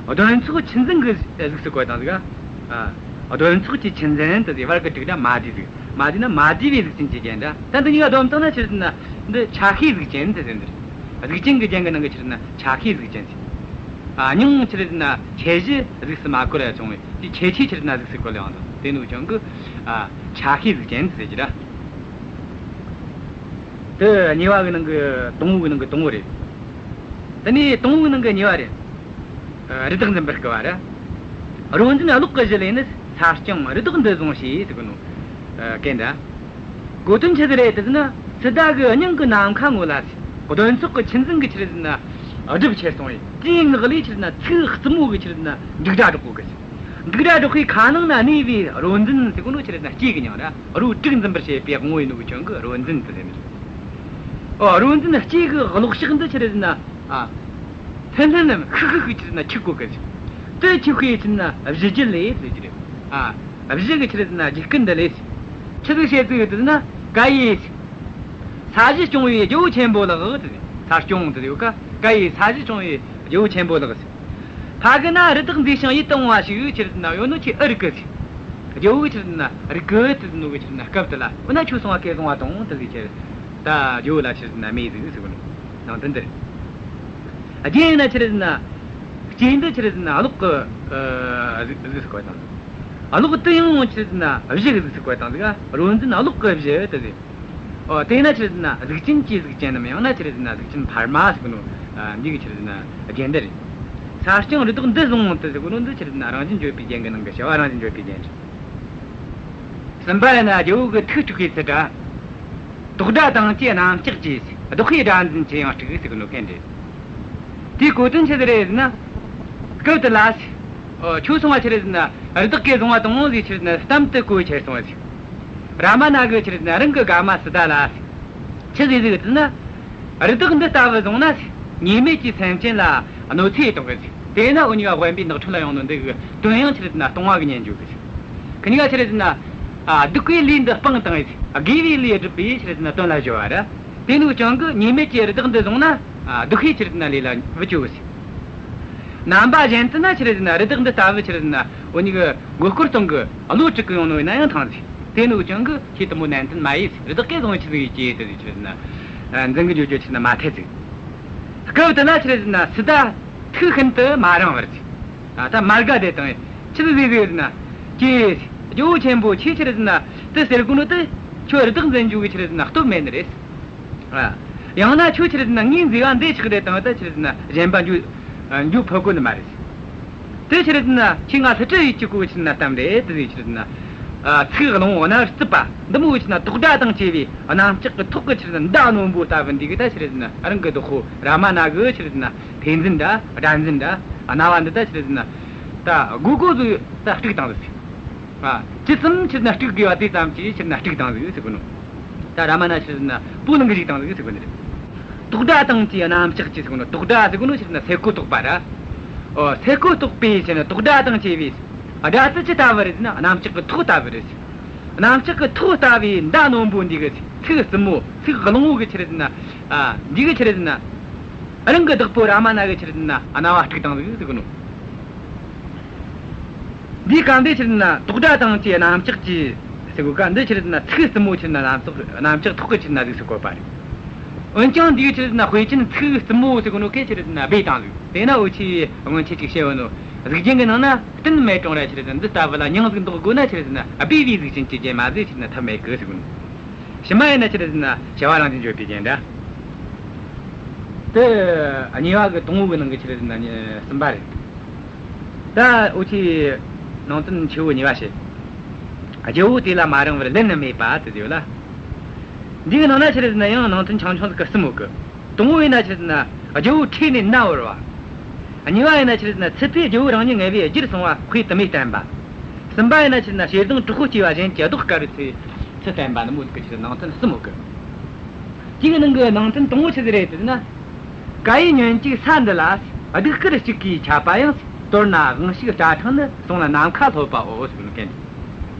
གདོན་ཚོགས་ཆུ་འཛིན་གྱི་གཟུགས་སུ་བཀོད་བཏང་ཟིག་ཨ། གདོན་ཚོགས་ཀྱི་ཆུ་འཛིན་དེ་ཟེར། བར་གྱི་དྲུག་སྒྲ་མ་བསྡུས་ཟིག་མ་བསྡུས་ན་མ་བསྡུས་པའི་གཟུགས་ཅན་གྱི་རྒྱན་འདྲ། ད་འདི་གཉིས་ཀ་བསྡོམས་བཏང་ན་ཆི་ཟེར་ན་འདི་ཆ་ཤས་གཟུགས་ཅན་དེ་ཟེར་འདིར། གཟུགས་ཅན་གྱི་རྒྱན་གྱི་ནང་གི་ཆི་ཟེར་ན་ཆ་ཤས་གཟུགས་ཅན་ཟེར། ཨ། སྙིང་ཆི་ཟེར་ན་ཁྱད་གཞི་གཟུགས་སུ་མ་བཀོད་ལ་བྱུང་བས་དེ་ཁྱད་ཆོས་ཆི་ཟེར་ན་གཟུགས་སུ་བཀོད་ལ་ཡང་དང་དེ་ནོ་རྐྱེན་གིས། ཨ། ཆ་ཤས་གཟུགས་ཅན་ཟེར་གྱི་ར། དེ་གཉིས་པ་གི་ནང་གི་དང་པོ་གི་ནང་གི་དང་པོ་རེད། དེ་ནས་དང་པོ་གི་ནང་གི་གཉིས་པ་རེད། ཨ། རི་དྭགས་འཛིན་པར་སྐུལ་བ་ར། རོ་འཛིན་གློག་གི་གཞུ་ལས་ནི། ས་སྐྱོང་རི་དྭགས་འདི་བཟུང་ཞེས་ཟེར་གོ་ནོ། ཨ། གན་ད། གོ་དོན་ཆི་ཟིག་རེད་དེ་ཟེར་ན། སི་ཏཱ་གི་སྙིང་གི་ནམ་མཁའ་ངོས་ལ་ཟེར། གདོན་ཚོགས་ཀྱི་ཆུ་འཛིན་གྱིས་ཆི་ཟེར་ན་སྒྲིབ་ཁྱེར་སོང་བས། དེའི་ངག་ལས་ཆི་ཟེར་ན་ཚིག་རྩུབ་མོ་གིས་ཆི་ཟེར་ན་འབྲུག་སྒྲ་སྒྲོག་གོ་གི་ཟེར། འབྲུག་སྒྲ་སྒྲོག་པའི་ཁ་ནང་ན་གནས་པའི་རོ་འཛིན་ཟེར་གོ་ནོ་ཆི་ཟེར་ན་ལྕེ་གི་མྱིང་ར། རོ་དྲུག་འཛིན་པར་བྱེད་པའི་དབང་པོ་ཡིན་ནོ་གི་རྐྱེན་གིས་རོ་འཛིན་དེ་ཟེར་ནི། ཨོ། རོ་འཛིན་ལྕེ་གི་གློག་ཞགས་འདི་ཆི་ཟེར་ན། ཨ། ལྷུན་ལྷུན་ནམ་ཤིག་ཤིག་ཤིག་ཆི་ཟེར་ན་འཁྱུག་གོ་གི་ཟེར། དེ་འཁྱུག་པའི་ཆི་ཟེར་ན་བཞུ་རྒྱུད་ལས་ཟེར་གྱི་རེད། ཨ། བཞུ་གི་ཆི་ཟེར་ན་རྒྱུ་རྐྱེན་འདི་ལས་ཟེར། ཆི་ཟིག་བྱེད་ཟིག་ཡོད་དེ་ཟེར་ན། ཀ་ཡེ་ཟེར། ས་གཞི་སྐྱོང་བའི་རྒྱལ་པོ་ཆེན་པོ་ལགས་ཟེར། ས་སྐྱོང་དེ་ཡོད་ཀ་ཀ་ཡེ་ས་གཞི་སྐྱོང་བའི་རྒྱལ་པོ་ཆེན་པོ་ལགས་ཟེར། ཕ་གི་ན་རི་དྭགས་མཛེས་ཤིང་ཡིད་དུ་འོང་བ་ཞིག་ཆི་ཟེར་ན་ཡོད་ནོ་ཁྱོས་ཨེ་རིག་གི་ཟེར། རྒྱལ་པོ་གིས་ཆི་ཟེར་ན་རིག་གི་ཟེར་ནོ་གི་ཆི་ཟེར་ན་སྐབས་དེ་ལ། འོ་ན་ཁྱོད་སོང་བ་གན་སོང་བ་དང་དེ་ཟེར་ཁྱེར། ད་རྒྱལ་པོ་ལ་ཆི་ཟེར་ན་སྨྲས་ཟིག་ཟེར་གོ་ནོ་ནང་དོན་འདི་རེད། རྒྱན་ཡིན་ན་ཆི་ཟེར་ན། ལྕེ་འདི་ཆི་ཟེར་ན་གློག་གི། ཨ། གཟུགས་གཟུགས་སུ་བཀོད་བཏང་ཟིག་གློག་དེ་ཡང་ཆི་ཟེར་ན་བཞུ་གི་གཟུགས་སུ་བཀོད་བཏང་ཟིག་རོ་འཛིན་གློག་གི་བཞུ་དེ་ཟེར། ཨོ། དེས་ན་ཆི་ཟེར་ན་གཟུགས་ཅན་གྱི་གཟུགས་ཅན་ནམ། ཡང་ན་ཆི་ཟེར་ན་གཟུགས་ཅན་འཕར་མ་ཟེར་གོ་ནོ། ཨ། འདི་གི་ཆི་ཟེར་ན་རྒྱན་འདི་རེད། ས་སྐྱོང་རི་དྭགས་འདི་བཟུང་དེ་ཟེར་གོ་ནོ་འདི་ཆི་ཟེར་ན་རང་བཞིན་བརྗོད་པའི་རྒྱན་གྱི་ནང་གི་བྱ་བ་རང་བཞིན་བརྗོད་པའི་རྒྱན་རེད། གསུམ་པ་ཡིན་ན་རྒྱལ་པོ་གི་ཐུགས་དཀྲུགས་པའི་ཚུལ་ར། དོག་སྒྲ་དང་བཅས་རྣམ་ལྕགས་ཀྱིས། བདོག་པའི་སྒྲ་འཛིན་ཅི་ཡང་དཀྲུགས་ཟེར་གོ་ནོ་གན་རེད། དེའི་གོ་དོན་ཆི་ཟིག་རེད་ཟེར་ན། སྐབས་དེ་ལ། ཨོ། ཁྱོད་སོང་བ་ཆི་རེད་ཟེར་ན། རི་དྭགས་གིས་བཟུང་བ་དང་ཟེར་ཆི་རེད་ཟེར་ན་གཏམ་དེ་གོ་ཁྱེར་སོང་བ་ཟིག་རཱ་མ་ན་གིས་ཆི་རེད་ཟེར་ན་རང་གི་དགའ་མ་སི་ཏཱ་ལ། ཆི་ཟིག་ཟེར་ན། རི་དྭགས་འདི་ལྟ་བུ་བཟུང་ན། ཉེས་མེད་ཀྱི་སེམས་ཅན་ལ་གནོད་འཚེ་གཏོང་གི་ཟིག་དེས་ན་འུ་གཉིས་ཀ་དབེན་པའི་ནགས་ཁྲོད་ལ་ཡོང་ནོ་འདི་གི་དོན་ཡང་ཆི་རེད་ཟེར་ན་སྟོང་བ་གི་ཉེན་འཇོག་གི་ཟིག་ཁི་གཉིས་ཀ་ཆི་རེད་ཟེར་ན། ཨ། སྡིག་པའི་ལས་འདི་སྤངས་བཏང་ཟིག་དགེ་བའི་ལས་སྒྲུབ་པའི་ཆི་རེད་ཟེར་ན་དོན་ལ་གཞོལ་བ་ར། དེ་ནོ་རྐྱེན་གིས་ཉེས་མེད་ཀྱི་རི་དྭགས་འདི་བཟུང་ན། ཨ། སྡིག་པའི་ཆི་རེད་ཟེར་ན་ལས་ལ་བུད་འགྱོ་གི་ཟིག་རྣམ་པ་གཞན་དུ་ན་ཆི་རེད་ཟེར་ན་རི་དྭགས་འདི་ལྟ་བུ་ཆི་རེད་ཟེར་ན་འུ་གཉིས་ཀྱི་མགོ་སྐོར་གཏོང་གི་བློ་དཀྲུག་གི་ཡོང་ནོ་ཡིན་ན་ཡང་ཐང་ཟིག་དེ་ནོ་ཅང་གི་ཁྱེད་དུ་མོ་ནན་ཏན་མ་ཡིས་རི་དྭགས་ཀའི་བཟང་ཆི་ཟིག་ཡིས་ཀྱེ་དེ་ཟིག་ཆི་ཟིག་ན། ཨ། འཛིན་གི་ཇོ་ཇོ་ཆི་ཟིག་ན་མ་ཐེ་ཟིག། སྐབས་དེ་ན་ཆི་ཟིག་ན་སི་ཏཱ་ཐུགས་ཤིན་ཏུ་མ་རིང་བར་ཟིག། ཨ། ད་མ་དགའ་དེ་དང་ཆི་ཟིག་ཟིག་ཟིག་ན། ཀྱེ། ཇོ་བོ་ཆེན་པོ་ཁྱེད་ཆི་ཟིག་ན་དེ་ཟེར་གོ་ནོ་དེ་ཁྱོད་རི་དྭགས་འཛིན་རྒྱུ་གི་ཆི་ཟིག་ན་སྟོབས་མེད་ནི་རེད། ཨ། ཡང་ན་ཁྱོད་ཆི་རེད་ཟེར་ན་ངའི་མཛེས་པ་འདི་ཆགས་རེད་དང་ད་ཆི་རེད་ཟེར་ན་གཞན་པ་འཇུ་འཇུ་ཕོད་གོ་ནི་མ་རེད། དེ་ཆི་རེད་ཟེར་ན་ཁྱེད་ང་སླུ་བྲིད་ཡེད་རྒྱུ་གོ་ཆི་རེད་ཟེར་ན་གཏམ་རེད། དེ་ཟིག་ཆི་རེད་ཟེར་ན། ཨ། ཚིག་བླང་བོ་རྣ་བར་རྩུབ་པ་འདི་མོ་གི་ཆི་རེད་ཟེར་ན་དོག་སྒྲ་དང་བཅས་པའི་གནམ་ལྕགས་ཀྱི་ཐོག་གི་ཆི་རེད་ཟེར་ན་མདའ་རྣོན་པོ་ལྟ་བུ་འདི་གིས་ད་ཆི་རེད་ཟེར་ན་རང་གི་བདག་པོ་རཱ་མ་ན་གི་ཆི་རེད་ཟེར་ན་ཐོས་འཛིན་འདྲ་སྒྲ་འཛིན་འདྲ་རྣ་བ་འདི་ད་ཆི་རེད་ཟེར་ན་ད་སྒོ་སྒོ་ཟིག་ད་དཀྲུགས་བཏང་ཟིག། ཨ། ཇི་ཙམ་ཆི་རེད་ཟེར་ན་དཀྲུགས་དགོས་པ་དེ་ཙམ་གྱིས་ཆི་རེད་ཟེར་ན་དཀྲུགས་བཏང་ཟིག་ཟེར་གོ་ནོ། ད་རཱ་མ་ན་ཆི་རེད་ཟེར་ན་སྤུ་ལངས་གི་བཞག་བཏང་ཟིག་ཟེར་གོ་ནི་རེད། དོག་སྒྲ་དང་བཅས་གནམ་ལྕགས་ཀྱི་ཟེར་གོ་ནོ། དོག་སྒྲ་ཟེར་གོ་ནོ་ཆི་རེད་ཟེར་ན་སེ་གོལ་གཏོགས་པ་ར། ཨོ། སེ་གོལ་གཏོགས་པའི་ཆི་རེད་ཟེར་ན་དོག་སྒྲ་དང་བཅས་པའི་སྒྲ་དེ་ཅི་ལྟ་བུ་རེད་ཟེར་ན་གནམ་ལྕགས་ཀྱི་ཐོག་ལྟ་བུ་རེད། གནམ་ལྕགས་ཀྱི་ཐོག་ལྟ་བུའི་མདའ་རྣོན་པོ་འདི་གིས་ཚིག་རྩུབ་མོ་ཚིག་བླང་བོ་གི་ཆི་རེད་ཟེར་ན། ཨ། འདི་གིས་ཆི་རེད་ཟེར་ན། རང་གི་བདག་པོ་རཱ་མ་ན་གི་ཆི་རེད་ཟེར་ན་རྣ་བ་དཀྲུགས་བཏང་ཟིག་ཟེར་གོ་ནོ། འདིའི་སྐབས་འདི་ཆི་རེད་ཟེར་ན་དོག་སྒྲ་དང་བཅས་གནམ་ལྕགས་ཀྱི་ཟེར་གོ་ག་འདི་ཆི་རེད་ཟེར་ན་ཚིག་རྩུབ་མོ་ཆི་རེད་ཟེར་ན་གནམ་ལྕགས་གནམ་ལྕགས་ཐོག་གི་ཆི་རེད་ཟེར་ན་ཟིག་ཟེར་གོ་བ་རེད། འོན་ཀྱང་འདིའི་ཆི་རེད་ཟེར་ན་དཔེ་ཅན་ཚིག་རྩུབ་མོ་ཟེར་གོ་ནོ་གིས་ཆི་རེད་ཟེར་ན་སྦས་བཏང་ཟིག། དེས་ན་འུ་ཆོས་སྔོན་ཆད་ཅིག་བཤད་བོ་ནོ། གཟུགས་ཅན་གྱི་ནང་ན་གཏན་མེད་རུང་ར་ཆི་རེད་ཟེར་ན་འདི་ལྟ་བུ་ལ་མྱིང་ཟིག་འདོགས་དགོས་ན་ཆི་རེད་ཟེར་ན་སྦས་པའི་གཟུགས་ཅན་གྱི་རྒྱན་མ་ཟད་ཆི་རེད་ཟེར་ན་ཐབས་མེད་གི་ཟེར་གོ་ནོ། ཕྱི་མ་ཡིན་ན་ཆི་རེད་ཟེར་ན་བྱ་བ་རང་བཞིན་བརྗོད་པའི་རྒྱན་འདྲ། དེ་གཉིས་པ་གི་དང་པོ་གི་ནང་གི་ཆི་རེད་ཟེར་ན་གསུམ་པ་རེད། ད་འུ་ཆོས་ནང་དོན་ཆེ་བོ་གཉིས་པ་བཤད། རྒྱལ་པོ་དེ་ལ་མ་རིང་བར་ལན་ནི་སྨྲས་པ་དེ་ཡོད་ལ། འདིའི་ནང་ན་ཆི་རེད་ཟེར་ན་ཡང་ནང་དོན་ཆུང་ཆུང་ཟིག་གི་གསུམ་ཡོད་གི། དང་པོ་ཡིན་ན་ཆི་རེད་ཟེར་ན་རྒྱལ་པོ་ཁྲོས་ནས་མནར་བར་བ། གཉིས་པ་ཡིན་ན་ཆི་རེད་ཟེར་ན་ཚུད་པས་རྒྱལ་པོ་རང་ཉིད་ངལ་བས་རྒྱུར་སོང་བ་དཔེ་དུ་མས་བསྟན་པ། གསུམ་པ་ཡིན་ན་ཆི་རེད་ཟེར་ན་ཞེ་སྡང་དྲག་པོ་སྐྱེས་པ་གཞན་གྱི་བཟློག་དཀའ་བའི་ཚུལ་ཚུལ་བསྟན་པ་ནི་མོ་ཟིག་གི་ཆི་རེད་ནང་དོན་གསུམ་ཡོད་གི། དེ་གི་ནང་གི་ནང་དོན་དང་པོ་ཆི་ཟིག་རེད་ཟེར་ན། ཀྭ་ཡེ་ཉོན་ཅིག་ས་འདི་ལ། གདུགས་དཀར་གཅིག་གིས་ཁྱབ་པ་ཡང་། དོར་ན་དབང་ཕྱུག་སྐྲ་ཕྲེང་ནི། སོང་ན་ནམ་མཁའ་ལྷོད་པའོ་ཟེར་གོ་ནོ་གན།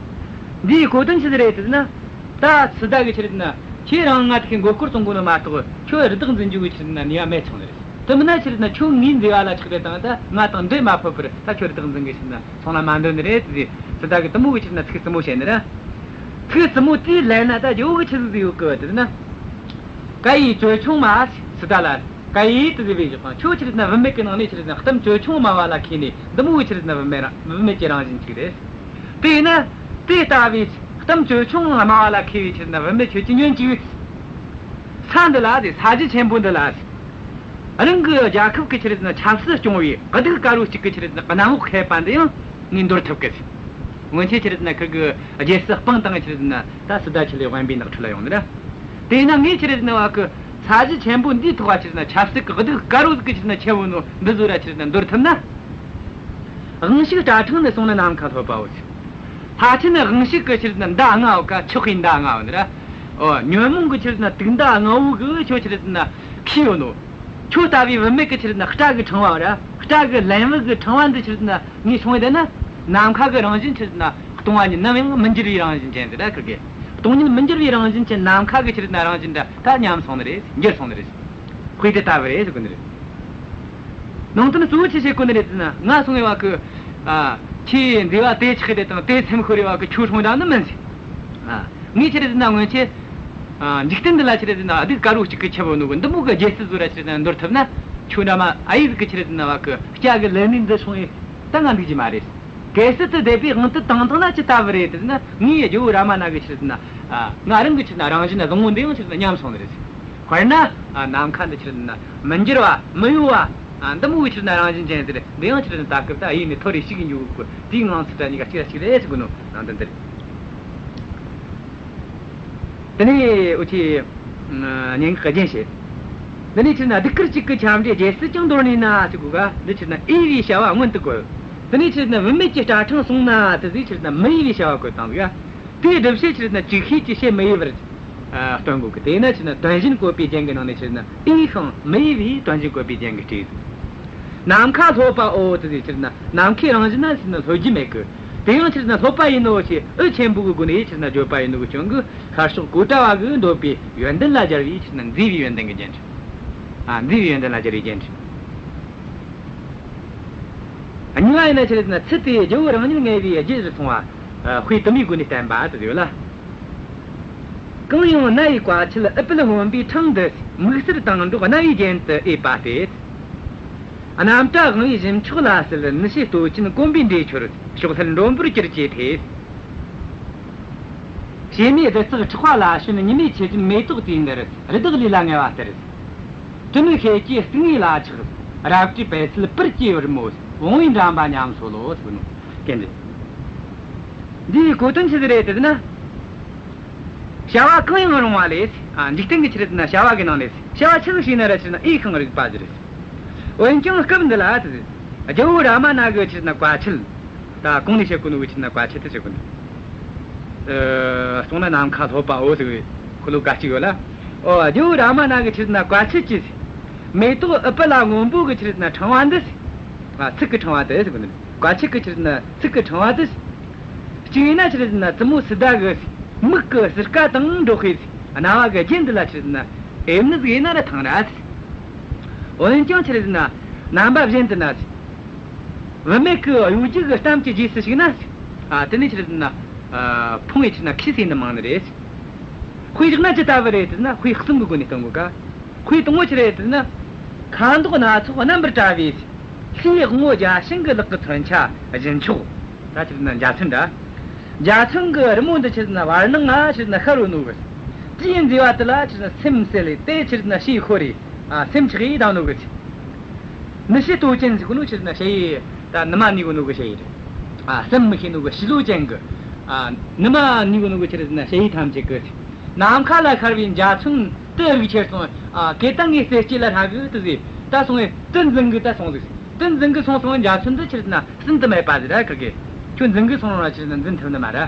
འདིའི་གོ་དོན་ཆི་ཟིག་རེད་ཟེར་ན། ད་སི་ཏཱ་གིས་ཆི་རེད་ཟེར་ན་ཁྱེད་རང་ང་དེ་གི་མགོ་སྐོར་གཏོང་གོ་ནོ་མ་གཏོགས་ཁྱོད་རི་དྭགས་འཛིན་རྒྱུ་གི་ཆི་རེད་ཟེར་ན་ནུས་པ་མེད་སོང་ནི་རེད། དེ་མིན་ན་ཆི་རེད་ཟེར་ན་ཁྱོད་ངའི་མཛེས་པ་ལ་ཆགས་རེད་དང་ད་ང་དང་འབྲལ་མ་ཕོད་པར་ད་ཁྱོད་རི་དྭགས་འཛིན་གི་ཆི་རེད་ཟེར་ན་སོང་ན་མ་འདོད་ནི་རེད་ཟེར། སི་ཏཱ་གིས་དེ་མོ་གི་ཆི་རེད་ཟེར་ན་ཚིག་རྩུབ་མོ་བཤད་ནི་རེད། ཚིག་རྩུབ་མོ་དེའི་ལན་ན་ད་རྒྱལ་པོ་གིས་ཆི་ཟིག་ཟིག་ཡོད་གི་ཟེར་ན། ཀྭ་ཡེ་ཅོལ་ཆུང་མ། སི་ཏཱ་ལ། ཀྭ་ཡེ་དེ་ཟེར་བའི་བཞག་དང་ཁྱོད་ཆི་རེད་ཟེར་ན་བུད་མེད་ཀྱི་ནང་ནས་ཆི་རེད་ཟེར་ན་གཏམ་ཅོལ་ཆུང་དམའ་བ་ལ་མཁས་ནས་འདི་མོ་གི་ཆི་རེད་ཟེར་ན་བུད་མེད་རང་བུད་མེད་ཀྱི་རང་བཞིན་ཅིག་རེད། དེས་ན་དེ་ལྟ་བུའི་གཏམ་ཅོལ་ཆུང་དམའ་བ་ལ་མཁས་པའི་ཆི་རེད་ཟེར་ན་བུད་མེད་ཁྱོད་ཀྱིས་ཉོན་ཅིག། ས་འདི་ལ་དེ་ས་གཞི་ཆེན་པོ་འདི་ལ། རང་གི་རྒྱལ་ཁབ་ཀྱི་ཆི་རེད་ཟེར་ན་ཆབ་སྲིད་སྐྱོང་བའི་གདུགས་དཀར་བོ་གཅིག་གི་ཆི་རེད་ཟེར་ན་གནམ་འོག་ཁེབས་པ་འདི་ཡང་ངས་འདོར་ཐུབ་གི། སྔོན་ཆད་ཆི་རེད་ཟེར་ན་ཁུར་གི་རྒྱལ་སྲིད་སྤངས་བཏང་ཆི་རེད་ཟེར་ན་ད་སི་ཏཱ་ཁྲིད་ལས་དབེན་པའི་ནགས་ཁྲོད་ལ་ཡོང་ནི་ར། དེས་ན་ངས་ཆི་རེད་ཟེར་ན་བ་གི་ས་གཞི་ཆེན་པོ་འདིའི་ཐོག་བ་ཆི་རེད་ཟེར་ན་ཆབ་སྲིད་ཀྱི་གདུགས་དཀར་བོ་ཟིག་གི་ཆི་རེད་ཟེར་ན་ཁྱེར་བོ་ནོ་འདི་ཟོ་ར་ཆི་རེད་ཟེར་ན་འདོར་ཐུབ་ན། དབང་ཕྱུག་སྐྲ་ཕྲེང་ནི་སོང་ན་ནམ་མཁའ་ལྷོད་པའོ་ཟེར། ཕལ་ཆེར་ནི་དབང་ཕྱུག་གི་ཆི་རེད་ཟེར་ན་མདའ་ལྔ་བོ་ཀ་ཆག་གི་མདའ་ལྔ་བོ་ནི་ར། ཨོ། ཉོན་མོངས་ཀྱི་ཆི་རེད་ཟེར་ན་དུག་མདའ་ལྔ་བོ་གིས་ཁྱོད་ཆི་རེད་ཟེར་ན་ཁྱེར་ཡོད་ནོ། ཁྱོད་ལྟ་བུའི་བུད་མེད་ཀྱི་ཆི་རེད་ཟེར་ན་སྐྲ་གི་ཕྲེང་བ་ར། སྐྲ་གི་ལན་བུ་གི་ཕྲེང་བ་འདི་ཆི་རེད་ཟེར་ན་ངས་སྲུང་བ་བསྡད་ན། ནམ་མཁའ་གི་རང་བཞིན་ཆི་རེད་ཟེར་ན་སྟོང་བ་ཉིད་ནམ་ཡང་མི་འགྱུར་བའི་རང་བཞིན་ཅན་དེ་ར་ཁུར་གི། སྟོང་ཉིད་མི་འགྱུར་བའི་རང་བཞིན་ཅན་ནམ་མཁའ་གི་ཆི་རེད་ཟེར་ན་རང་བཞིན་འདྲ་ད་ཉམས་སོང་ནི་རེད། འགྱུར་སོང་ནི་རེད། དཔེ་དེ་ལྟ་བུ་རེད་ཟེར་གོ་ནི་རེད། ནང་དོན་གཙོ་བོ་ཆི་བཤད་གོ་ནི་རེད་ཟེར་ན། ང་སོང་བའི་བ་གི། ཨ། ཁྱེད་མཛེས་པ་དེ་ཆགས་རེད་དང་དེ་སེམས་ཤོར་རེ་བ་གི་ཁྱོད་སྲུང་ར་ནི་མིན་ཟེར། ཨ། ངས་ཆི་རེད་ཟེར་ན་སྔོན་ཆད། ཨ། འཇིག་རྟེན་འདི་ལ་ཆི་རེད་ཟེར་ན་གདུགས་དཀར་བོ་གཅིག་གིས་ཁྱེར་བོ་ནོ་གི་འདི་མོ་གི་རྒྱལ་སྲིད་ཟོ་ར་ཆི་རེད་ཟེར་ན་འདོར་ཐུབ་ན། ཁྱོད་འདྲ་མ་ཨ་ཡེ་ཟིག་གི་ཆི་རེད་ཟེར་ན་བ་གི་སྐྲ་གི་ལན་ནི་འདི་སྲུང་ཡེ་ད་ང་འདུག་རྒྱུ་མ་རེད། གལ་སྲིད་དུ་དེ་པའི་དབང་དུ་བཏང་བཏང་ན་ཅི་ལྟ་བུ་རེད་ཟེར་ན། ངའི་རྒྱལ་པོ་རཱ་མ་ན་གི་ཆི་རེད་ཟེར་ན། ཨ། ང་རང་གི་ཆི་རེད་ཟེར་ན་རང་བཞིན་བཟང་བོ་འདི་ཡང་ཆི་རེད་ཟེར་ན་ཉམས་སོང་ནི་རེད་ཟེར། དཔེར་ན། ཨ། ནམ་མཁའ་འདི་ཆི་རེད་ཟེར་ན་མི་འགྱུར་བ་མི་གཡོ་བ། ཨ། འདི་མོ་གི་ཆི་རེད་ཟེར་ན་རང་བཞིན་ཅན་ཟེར། འདི་ཡང་ཆི་རེད་ཟེར་ན་ད་སྐབས་ད་ཨ་ཡེ་ནས་ཐོར་རེ་ཞིག་གི་འཇུག་གི། དེའི་ངང་ཚུལ་ད་གཉིས་ཀ་གཅིག་ར་གཅིག་རེད་ཟེར་གོ་ནོ་ནང་དོན་འདི་རེད། དེ་ནས་འུ་ཆོས། ཨ། སྙན་ངག་གི་རྒྱན་བཤད། འདི་ནས་ཆི་རེད་ཟེར་ན་གདུགས་དཀར་གཅིག་གིས་ཁྱབ་འདྲའི་རྒྱལ་སྲིད་ཀྱང་འདོར་ནུས་ན་ཟེར་གོ་ག་འདི་ཆི་རེད་ཟེར་ན་འོས་པའི་བྱ་བ་མངོན་དུ་བཀོད། དེ་ནས་ཆི་རེད་ཟེར་ན་བུད་མེད་ཀྱི་སྐྲ་ཕྲེང་སོང་ན་དེ་ཟིག་ཆི་རེད་ཟེར་ན་མི་འོས་པའི་བྱ་བ་བཀོད་བཏང་ཟིག། ཨ། དེའི་སྒྲུབ་བྱེད་ཆི་རེད་ཟེར་ན་ཅིག་ཤོས་ཀྱིས་བྱེད་མི་འོས་པར། ཨ། སྟོན་དགོས་གི། དེས་ན་ཆི་རེད་ཟེར་ན་དོན་གཞན་བཀོད་པའི་རྒྱན་གྱི་ནང་ནས་ཆི་རེད་ཟེར་ན་འོས་ཤིང་མི་འོས་པའི་དོན་གཞན་བཀོད་པའི་རྒྱན་གྱིས་སྤྲས་ཟིག། ནམ་མཁའ་ལྷོད་པའོ་དེ་ཟིག་ཆི་རེད་ཟེར་ན་ནམ་མཁའི་རང་བཞིན་ན་ཆི་རེད་ཟེར་ན་ལྷོད་རྒྱུ་མེད་གི། དེ་ཡང་ཆི་རེད་ཟེར་ན་ལྷོད་པ་ཡིན་ནོ་ཞེས་འོས་ཆེན་པོ་གི་སྒོ་ནས་ཆི་རེད་ཟེར་ན་བརྗོད་པ་ཡིན་ནོ་གི་རྐྱེན་གྱིས་ཤར་ཕྱོགས་གཽ་ཌ་བ་གི་འདོད་པའི་ཡོན་ཏན་ལ་སྦྱར་བའི་ཆི་རེད་ཟེར་ན་མཛེས་པའི་ཡོན་ཏན་གྱི་རྒྱན་རེད། ཨ། མཛེས་པའི་ཡོན་ཏན་ལ་སྦྱར་བའི་རྒྱན་རེད། གཉིས་པ་ཡིན་ན་ཆི་རེད་ཟེར་ན་ཚུལ་དེ་རྒྱལ་པོ་རང་ཉིད་ངལ་བའི་རྒྱུ་རུ་སོང་བ། ཨ། དཔེ་དུ་མའི་སྒོ་ནས་བསྟན་པ་དེ་ཡོད་ལ། གང་ཡང་རྣ་བའི་བཀའ་ཆད་ཨུཏྤལ་སྔོན་པོའི་འཕྲང་དུ། དམིགས་བསལ་དང་འགྲོགས་རྣ་བའི་རྒྱན་དུ་ཨེ་པ་སྟེ། རྣམ་གྲངས་དབང་བོའི་བཞིན་མཆོག་ལ་གསོལ། ནུ་ཞོ་སྟོད་ཅན་གོམ་པའི་འདྲེས་འཁྱོར། ཕྱོགས་ལྷུང་མགྲོན་པོར་གྱུར་ཅེས་ཐོས། བྱེ་མའི་རྡུལ་བརྩེགས་ཕྲེང་བ་ལ་ཞོན། ཉི་མའི་ཆུ་རྒྱུན་མེ་ཏོག་དུས་འདིར། རི་དྭགས་ལུས་ལ་ངལ་བ་ལྟར། དྲི་མེད་ཤེལ་གྱི་སྟེང་ངོས་ལ་ཆགས། རབ་ཀྱི་པད་ཚལ་པུར་གྱི་འུར་མོ། བུང་བའི་འགྲམ་པ་ཉམས་སོ་ལོ། ཟེར་གོ་ནོ། སྐད་འདི། འདིའི་གོ་དོན་ཆི་ཟིག་རེད་ཟེར་ན། བྱ་བ་གང་ཡང་རུང་བ་ལས། ཨ། འཇིག་རྟེན་གྱི་ཆི་རེད་ཟེར་ན་བྱ་བ་གི་ནང་ནས། བྱ་བ་ཆི་ཟིག་བྱས་ན་ར་ཆི་རེད་ཟེར་ན་འོས་ཤིང་རིག་པ་ཟིག་རེད། འོན་ཀྱང་སྐབས་འདི་ལ་དེ། རྒྱལ་བོ་རཱ་མ་ན་གི་ཆི་རེད་ཟེར་ན་བཀའ་ཆད། ད་གོང་ནས་བཤད་གོ་ནོ་གི་ཆི་རེད་ཟེར་ན་བཀའ་ཆད་དེ་བཤད་གོ་ནི། ཨ། སོང་ན་ནམ་མཁའ་སློབ་པའོ་ཟེར་བའི་ཤོ་ལོ་ཀ་གཅིག་ཡོད་ལ། ཨོ། རྒྱལ་བོ་རཱ་མ་ན་གི་ཆི་རེད་ཟེར་ན་བཀའ་ཆད་ཀྱིས། མེ་ཏོག་ཨུཏྤ་ལ་སྔོན་པོ་གི་ཆི་རེད་ཟེར་ན་ཕྲེང་བ་འདི། ཨ། ཚིག་གི་ཕྲེང་བ་དེ་ཟེར་གོ་ནི། བཀའ་ཆད་གི་ཆི་རེད་ཟེར་ན་ཚིག་གི་ཕྲེང་བ་དེ། གཅིག་ཡིན་ན་ཆི་རེད་ཟེར་ན་བཙུན་མོ་སཱི་ཏཱ་གི་མིག་གི་བསིལ་དཀའ་དང་འགྲོགས་པའི་རྣ་བ་གི་རྒྱན་འདི་ལ་ཆི་རེད་ཟེར་ན་ཨེ་ནི་ཟིག་ཡིན་ན་ར་ཐང་ར། འོན་ཀྱང་ཆི་རེད་ཟེར་ན་རྣམ་པ་གཞན་དུ་ན། བུད་མེད་ཀྱི་གཡོ་སྒྱུ་གི་གཏམ་གྱི་རྗེས་སུ་ཞུགས་ན། ཨ། དེ་ནི་ཆི་རེད་ཟེར་ན། ཨ། ཕུང་བའི་ཆི་རེད་ཟེར་ན་ཁས་ཟེར་ནི་མང་ནི་རེད། དཔེ་བཞག་ན་ཅི་ལྟ་བུ་རེད་ཟེར་ན་དཔེ་གསུམ་གི་སྒོ་ནས་སྟོན་གོ་ཀ། དཔེ་དང་པོ་ཆི་རེད་ཟེར་ན། ཁ་མདོག་སྣ་ཚོགས་རྣམ་པར་བཀྲ་བའི། ལྷའི་དབང་བོ་བརྒྱ་བྱིན་གྱི་ལག་གི་མཚོན་ཆ་བཞིན་མཆོག། ད་ཆི་རེད་ཟེར་ན་འཇའ་ཚོན་འདྲ། འཇའ་ཚོན་གྱི་རི་མོ་འདི་ཆི་རེད་ཟེར་ན་བར་སྣང་ང་ཆི་རེད་ཟེར་ན་ཤར་རོ་ནོ་གི། དེའི་མཛེས་པ་དེ་ལ་ཆི་རེད་ཟེར་ན་སེམས་གསལ་ལེ་དེ་ཆི་རེད་ཟེར་ན་ཕྱིར་འཁོར་རེ། ཨ། སེམས་ཆགས་ཡེ་བཏང་ནོ་གི་ཟེར། ནུ་ཞོ་སྟོད་ཅན་ཟེར་གོ་ནོ་ཆི་རེད་ཟེར་ན་ཞ་ཡི་ད་ནུ་མ་ནུས་གོ་ནོ་གི་ཞ་ཡི་རེད། ཨ། སེམས་མི་ཤེས་ནོ་གི་ཞི་ལུ་ཅན་གི། ཨ། ནུ་མ་ནུས་གོ་ནོ་གི་ཆི་རེད་ཟེར་ན་ཞ་ཡི་ཐམས་ཅད་གི། ནམ་མཁའ་ལ་ཤར་བའི་འཇའ་ཚོན་དེ་རིག་ཁྱེར་སོང་། ཨ། ཀེ་ཏང་ངའི་རྩེ་སྐྱེས་ལ་ཧྲ་གི་དེ་ཟེར། ད་སོང་ངས་དེ་འཛིན་གི་ད་སོང་ཟིག། དེ་འཛིན་གི་སོང་སོང་འཇའ་ཚོན་དེ་ཆི་རེད་ཟེར་ན་ཟིན་དུ་མེད་པ་ཟིག་ར་ཁི་གེ། ཁྱོད་འཛིན་གི་སོང་རུང་ར་ཆི་རེད་ཟེར་ན་འཛིན་ཐུབ་ནི་མ་ར།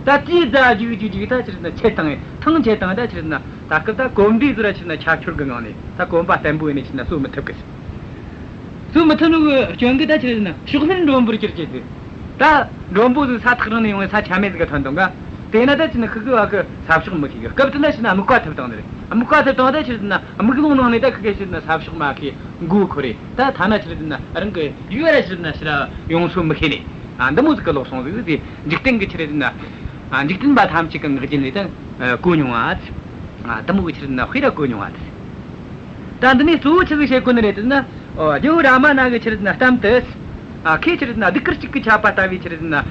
ད་དེའི་རྩ་རྒྱུག་རྒྱུག་རྒྱུག་ད་ཆི་རེད་ཟེར་ན་ཆད་བཏང་ངས་ཐང་ཆད་བཏང་ད་ཆི་རེད་ཟེར་ན། ད་སྐབས་ད་གོམ་འདྲིས་ཟིག་ར་ཆི་རེད་ཟེར་ན་ཁྱབ་ཆོར་གི་ངང་ནས་ད་གོམ་པ་བརྟན་པོ་ཡིན་ནས་ཆི་རེད་ཟེར་ན་གསོ་མི་ཐུབ་གི། གསོ་མི་ཐུབ་ནོ་གི་སྐྱོན་གི་ད་ཆི་རེད་ཟེར་ན་ཕྱོགས་ལྷུང་མགྲོན་པོར་གྱུར་ཅེས་ཟེར། ད་མགྲོན་པོ་ཟིག་ས་ཐག་རིང་ནས་ཡོང་བའི་ས་ཆ་མེད་ཟིག་ག་ཐོན་བཏང་ག། དེས་ན་ད་ཆི་རེད་ཟེར་ན་ཁི་གི་བ་གི་ས་ཕྱོགས་མི་ཤེས་གི། སྐབས་དེ་ན་ཆི་རེད་ཟེར་ན་དམིགས་པ་ཐུབ་བཏང་ནི་རེད། དམིགས་པ་ཐུབ་བཏང་ད་ཆི་རེད་ཟེར་ན་དམིགས་ལོང་ནང་ནས་ད་ཁི་གེ་ཆི་རེད་ཟེར་ན་ས་ཕྱོགས་མ་ཤེས། མགོ་འཁོར་རེ། ད་ཐ་ན་ཆི་རེད་ཟེར་ན་རང་གི་ཡུལ་ར་ཆི་རེད་ཟེར་ན་ཕྱིར་ར་ཡོང་སོ་མི་ཤེས་ནས། ཨ། འདི་མོ་ཟིག་གི་ལོག་སོང་ཟིག་ཟེར། འཇིག་རྟེན་གི་ཆི་རེད་ཟེར་ན། ཨ། འཇིག་རྟེན་པ་ཐམས་ཅད་གི་ངག་རྒྱུན་ལས་ད་གོ་མྱོང་བ། ཨ། འདི་མོ་གི་ཆི་རེད་ཟེར་ན་དཔེ་ར་གོ་མྱོང་བ། ད་འདི་ནས་གཙོ་བོ་ཆི་ཟིག་བཤད་གོ་ནི་རེད་ཟེར་ན། ཨོ། རྒྱལ་བོ་རཱ་མ་ན་གི་ཆི་རེད་ཟེར་ན་གཏམ་དེ། ཨ། ཁོས་ཆི་རེད་ཟེར་ན་གདུགས་དཀར་གཅིག་གིས་ཁྱབ་པ་ལྟ་བུའི་ཆི་རེད་ཟེར་ན། ཨ།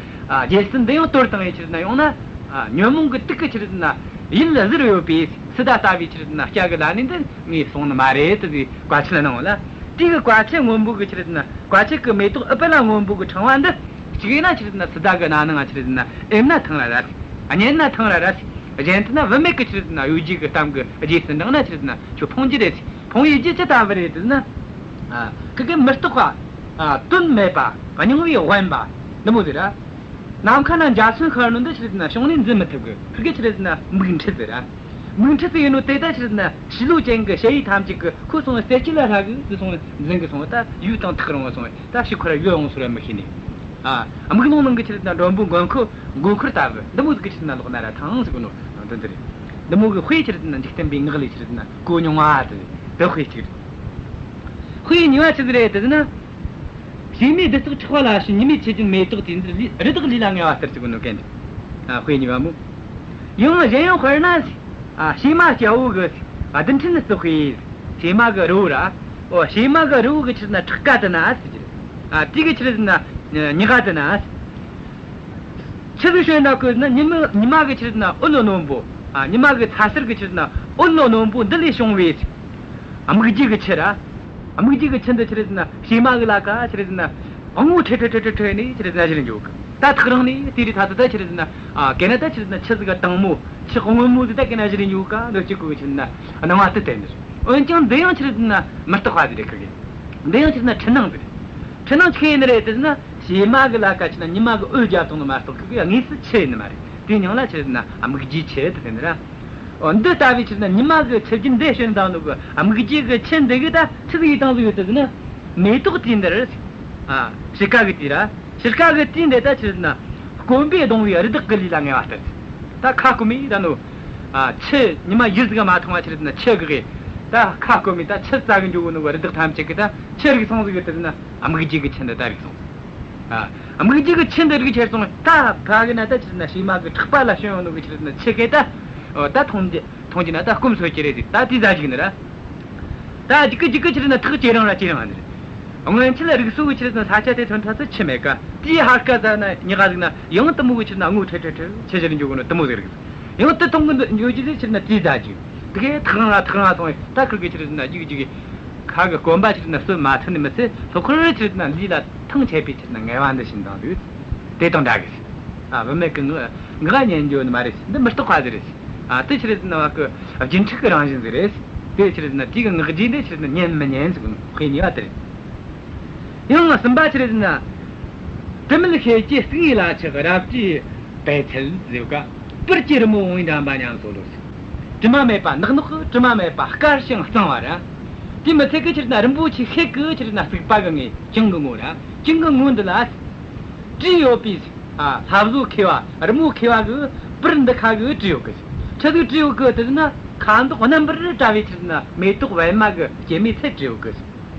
རྒྱལ་སྲིད་འདི་ཡང་དོར་བཏང་ཡེ་ཆི་རེད་ཟེར་ན་ཡོང་ན། ཨ། ཉོན་མོངས་གི་དུག་གིས་ཆི་རེད་ཟེར་ན་ཡིད་ལ་གཟིར་ཡོད་པའི་སཱི་ཏཱ་ལྟ་བུའི་ཆི་རེད་ཟེར་ན་སྐྱ་གི་ལ་ནི་འདི་ངས་སོང་ནི་མ་རེད་དེ་ཟེར་བཀའ་ཆད་གནང་བ་ལ། དེ་གི་བཀའ་ཆད་སྔོན་པོ་གི་ཆི་རེད་ཟེར་ན་བཀའ་ཆད་གི་མེ་ཏོག་ཨུཏྤ་ལ་སྔོན་པོ་གི་ཕྲེང་བ་འདི། གཅིག་ཡིན་ན་ཆི་རེད་ཟེར་ན་སཱི་ཏཱ་གི་རྣ་ནང་ང་ཆི་རེད་ཟེར་ན་ཨེམ་ན་ཐང་ར་ར། སྙན་ན་ཐང་ར་ར། གཞན་དུ་ན་བུད་མེད་ཀྱི་ཆི་རེད་ཟེར་ན་གཡོ་སྒྱུ་གི་གཏམ་གི་རྗེས་སུ་འབྲངས་ན་ཆི་རེད་ཟེར་ན་ཁྱོད་ཕུང་རྒྱུ་རེད། ཕུང་བའི་རྒྱུ་ཅི་ལྟ་བུ་རེད་ཟེར་ན། ཨ། ཁི་གེ་མི་རྟག་པ། ཨ། དོན་མེད་པ། རྙིང་བའི་དབེན་པ། འདི་མོ་ཟིག་ར། ནམ་མཁའ་ན་འཇའ་ཚོན་ཤར་ནོ་འདི་ཆི་རེད་ཟེར་ན་བྱུང་ནས་འཛིན་མི་ཐུབ་གི། ཁི་གེ་ཆི་རེད་ཟེར་ན་མིག་འཕྲུལ་ཟིག་ར། མིག་འཕྲུལ་ཟིག་ཡིན་ནོ་དེ་ད་ཆི་རེད་ཟེར་ན་ཞི་ལུ་ཅན་གི་ཞ་ཡི་ཐམས་ཅད་གི་ཁོ་སོང་བའི་རྩེ་སྐྱེས་ལ་ཧྲ་གི་ཟེར་སོང་བས་འཛིན་གི་སོང་བས། ད་ཡུལ་དང་ཐག་རིང་བ་སོང་བས་ད་ཕྱིར་ཁོ་ར་ཡུལ་ཡོང་སོ་ར་མི་ཤེས་ནས། ཨ། དམིགས་ལོང་ནང་གི་ཆི་རེད་ཟེར་ན་མགྲོན་པོ་མགོ་འཁོར་མགོ་འཁོར་ལྟ་བུ་འདི་མོ་ཟིག་གི་ཆི་རེད་ཟེར་ན་ལོག་ན་ར་ཐང་ཟེར་གོ་ནོ་འདི་འདི་རེད། འདི་མོ་གི་དཔེ་ཆི་རེད་ཟེར་ན་འཇིག་རྟེན་པའི་ངག་ལས་ཆི་རེད་ཟེར་ན་གོ་མྱོང་བ་དེ་དེ་དཔེ་གཅིག་རེད། དཔེ་གཉིས་པ་ཆི་ཟིག་རེད་ཟེར་ན། བྱེ་མའི་རྡུལ་བརྩེགས་ཕྲེང་བ་ལ་ཞོན། ཉི་མའི་ཆུ་རྒྱུན་མེ་ཏོག་དུས་འདིར། རི་དྭགས་ལུས་ལ་ངལ་བ་ལྟར་ཟེར་གོ་ནོ་གན། ཨ། དཔེ་གཉིས་པ་མོ། ཡང་གཞན་ཡང་དཔེར་ན། ཨ། བྱེ་མ་སྐྱ་བོ་གི་རྡུལ་ཕྲན་བརྩེགས་པའི། བྱེ་མ་གི་རི་བོ་ར། ཨོ། བྱེ་མ་གི་རི་བོ་གི་ཆི་རེད་ཟེར་ན་ཕྲག་ཀ་དེ་ན་ཟེར་གི་རེད། ཨ། དེ་གི་ཆི་རེད་ཟེར་ན་ཉག་ག་དེ་ན། ཆི་ཟིག་ཞོན་ན་གོ་ན་ཉི་མ་ཉི་མ་གི་ཆི་རེད་ཟེར་ན་འོད་རྣོན་པོ། ཨ། ཉི་མ་གི་ཚ་ཟེར་གི་ཆི་རེད་ཟེར་ན་འོད་རྣོན་རྣོན་པོ་འདི་ལས་བྱུང་བའི། ཨ། སྨིག་རྒྱུ་གི་ཆུ་ར། སྨིག་རྒྱུ་གི་ཆུ་འདི་ཆི་རེད་ཟེར་ན་བྱེ་མ་གི་ལ་ཀ་ཆི་རེད་ཟེར་ན་སྔོ་ཁྲི་ཁྲི་ཁྲི་ཁྲི་ཁྲི་ནས་ཆི་རེད་ཟེར་ན་བཞུར་འཇུག་གི། ད་ཐག་རིང་ནས་དེ་རིང་ད་ལྟ་ད་ཆི་རེད་ཟེར་ན། ཨ། གན་ན་ད་ཆི་རེད་ཟེར་ན་ཆུ་ཟིག་ག་དྭངས་མོ་ཆུ་སྔོན་མོ་ཟིག་ད་གན་ན་བཞུར་འཇུག་ག་འདོད་ཅིག་གོ་ཆི་རེད་ཟེར་ན་སྣང་བ་དེ་བསྟན་ནི། འོན་ཀྱང་འདི་ཡང་ཆི་རེད་ཟེར་ན་མི་རྟག་པ་ཟིག་རེད་ཁི་གེ། འདི་ཡང་ཆི་རེད་ཟེར་ན་འཁྲུལ་སྣང་ཟིག་རེད། འཁྲུལ་སྣང་ཆི་ཡིན་ནི་རེད་ཟེར་ན། བྱེ་མ་གི་ལ་ཀ་ཆི་རེད་ཟེར་ན་ཉི་མ་གི་འོད་རྒྱབ་བཏང་ནི་མ་གཏོགས་ཁི་གེ་དངོས་སུ་ཆུ་ཡིན་ནི་མ་རེད། དེའི་མྱིང་ལ་ཆི་རེད་ཟེར་ན་སྨིག་རྒྱུའི་ཆུ་དེ་ཟེར་ནི་ར། འོ། འདི་ལྟ་བུའི་ཆི་རེད་ཟེར་ན་ཉི་མ་གི་ཆུ་རྒྱུན་འདི་བྱོན་བཏང་ནོ་གི་སྨིག་རྒྱུ་གི་ཆུ་འདི་གིས་ད་ཆི་ཟིག་ཡེ་བཏང་ཟིག་ཡོད་དེ་ཟེར་ན། མེ་ཏོག་དུས་འདིར། ཨ། དཔྱིད་ཀ་གི་དུས་ར། དཔྱིད་ཀ་གི་དུས་འདི་ད་ཆི་རེད་ཟེར་ན་སྐོམ་པས་གདུང་བའི་རི་དྭགས་ཀྱི་ལུས་ལ་ངལ་བ་ལྟར། ད་ཁ་སྐོམ་མི་ད་ནོ། ཨ། ཆུ་ཉི་མ་ཡུར་ཟིག་མ་འཐུང་བ་ཆི་རེད་ཟེར་ན་ཆུ་གི་གེ། ད་ཁ་སྐོམ་མི་ད་ཆུ་བཙལ་གི་འགྱོ་གོ་ནོ་གི་རི་དྭགས་ཐམས་ཅད་གིས་ད་ཆི་རིག་སོང་ཟིག་ཡོད་དེ་ཟེར་ན་སྨིག་རྒྱུ་གི་ཆུ་འདི་ད་རིག་སོང་། ཨ། སྨིག་རྒྱུ་གི་ཆུ་འདི་རིག་ཁྱེར་སོང་། ད་ཕ་གི་ན་ད་ཆི་རེད་ཟེར་ན་བྱེ་མ་གི་ཕྲག་པ་ལ་ཞོན་ཡོང་ནོ་གི་ཆི་རེད་ཟེར་ན་ཆུ་གིས་ད། ཨོ། ད་མཐོང་རྒྱུ་མཐོང་རྒྱུ་ན་ད་སྐོམ་སོ་ཀྱི་རེད་ཟེར། ད་དེའི་ཟ་ཞིག་ནི་ར། ད་ཅིག་གི་ཅིག་གི་ཆི་རེད་ཟེར་ན་ཐག་ཇེ་རིང་ལ་ཇེ་རིང་ང་ནི་རེད། སྔོན་ཆད་རིགས་སུ་གི་ཆི་རེད་ཟེར་ན་ས་ཆ་དེ་ཐོན་ཐ་ཚོ་ཆི་མེད་ཀ། དེའི་ཧར་ཀ་ཟ་ན་ཉི་ག་ཟིག་ན་ཡང་དེ་མོ་གི་ཆི་རེད་ཟེར་ན་དངོས་ཁྲེ་ཁྲེ་ཁྲེ་ཆི་ཟེར་འཇོག་གི་ནོ་དེ་མོ་ཟིག་རེད། ཡང་དེ་མཐོང་གི་འཇོག་རྒྱུ་ཟིག་ཆི་རེད་ཟེར་ན་དེའི་ཟ་རྒྱུ། དེ་གས་ཐག་རིང་ལ་ཐག་རིང་ལ་སོང་བས་ད་ཁིར་གི་ཆི་རེད་ཟེར་ན་ཅིག་ཅིག་གི་ཁ་གི་སྐོམ་པ་ཆི་རེད་ཟེར་ན་གསོ་མ་ཐུབ་ནི་མི་ཚད། ལྷག་པར་ཆི་རེད་ཟེར་ན་ལུས་ལ་ཐང་ཆད་པའི་ཆི་རེད་ཟེར་ན་ངལ་བ་འདི་བྱིན་བཏང་ཟིག། དེ་དང་འདྲ་གི། ཨ། བུད་མེད་ཀྱི་ངག་ངག་ཉན་རྒྱུ་ནི་མ་རེད། འདི་མི་རྟག་པ་ཟིག་རེད། ཨ། དེ་ཆི་རེད་ཟེར་ན་བ་གི་རྒྱུན་འཁྲུག་གི་རང་བཞིན་ཟིག་རེད། དེ་ཆི་རེད་ཟེར་ན་དེ་གི་ངག་རྒྱུན་དེ་ཆི་རེད་ཟེར་ན་ཉན་མི་ཉན་ཟེར་གི་ནོ་དཔེ་གཉིས་པ་དེ་རེད། ཡང་གསུམ་པ་ཆི་རེད་ཟེར་ན། དུ་མེད་ཤེལ་གྱི་སྟེང་ངེ་ལ་ཆགས་རབ་ཀྱི་པད་ཚལ་ཟེར་ག། སྤུར་གྱི་རི་མོ་བོང་བུའི་འགྲམ་པ་ཉམས་སོ་ལོ་ཟེར། དྲི་མ་མེད་པ་ནག་ནོག་གི། དྲི་མ་མེད་པ་དཀར་ཞིང་གཙང་བ་ར། དེ་མི་ཚད་གི་ཆི་རེད་ཟེར་ན་རིན་པོ་ཆེ་ཤེལ་གི་ཆི་རེད་ཟེར་ན་རྩིག་པ་གི་ངོས། གྱང་གི་ངོས་ར། གྱང་གི་ངོས་འདི་ལ་བྲིས་ཡོད་པའི། ཨ། ལྷ་བཟོ་མཁས་པ་རི་མོ་མཁས་པ་གི་སྤུར་འདི་ཁ་གི་བྲིས་ཡོད་གི། ཆི་ཟིག་བྲིས་ཡོད་གི་དེ་ཟེར་ན། ཁ་མདོག་རྣམ་པར་བཀྲ་བའི་ཆི་རེད་ཟེར་ན་མེ་ཏོག་པད་མ་གི་སྐྱེད་མོས་ཚལ་བྲིས་ཡོད་གི།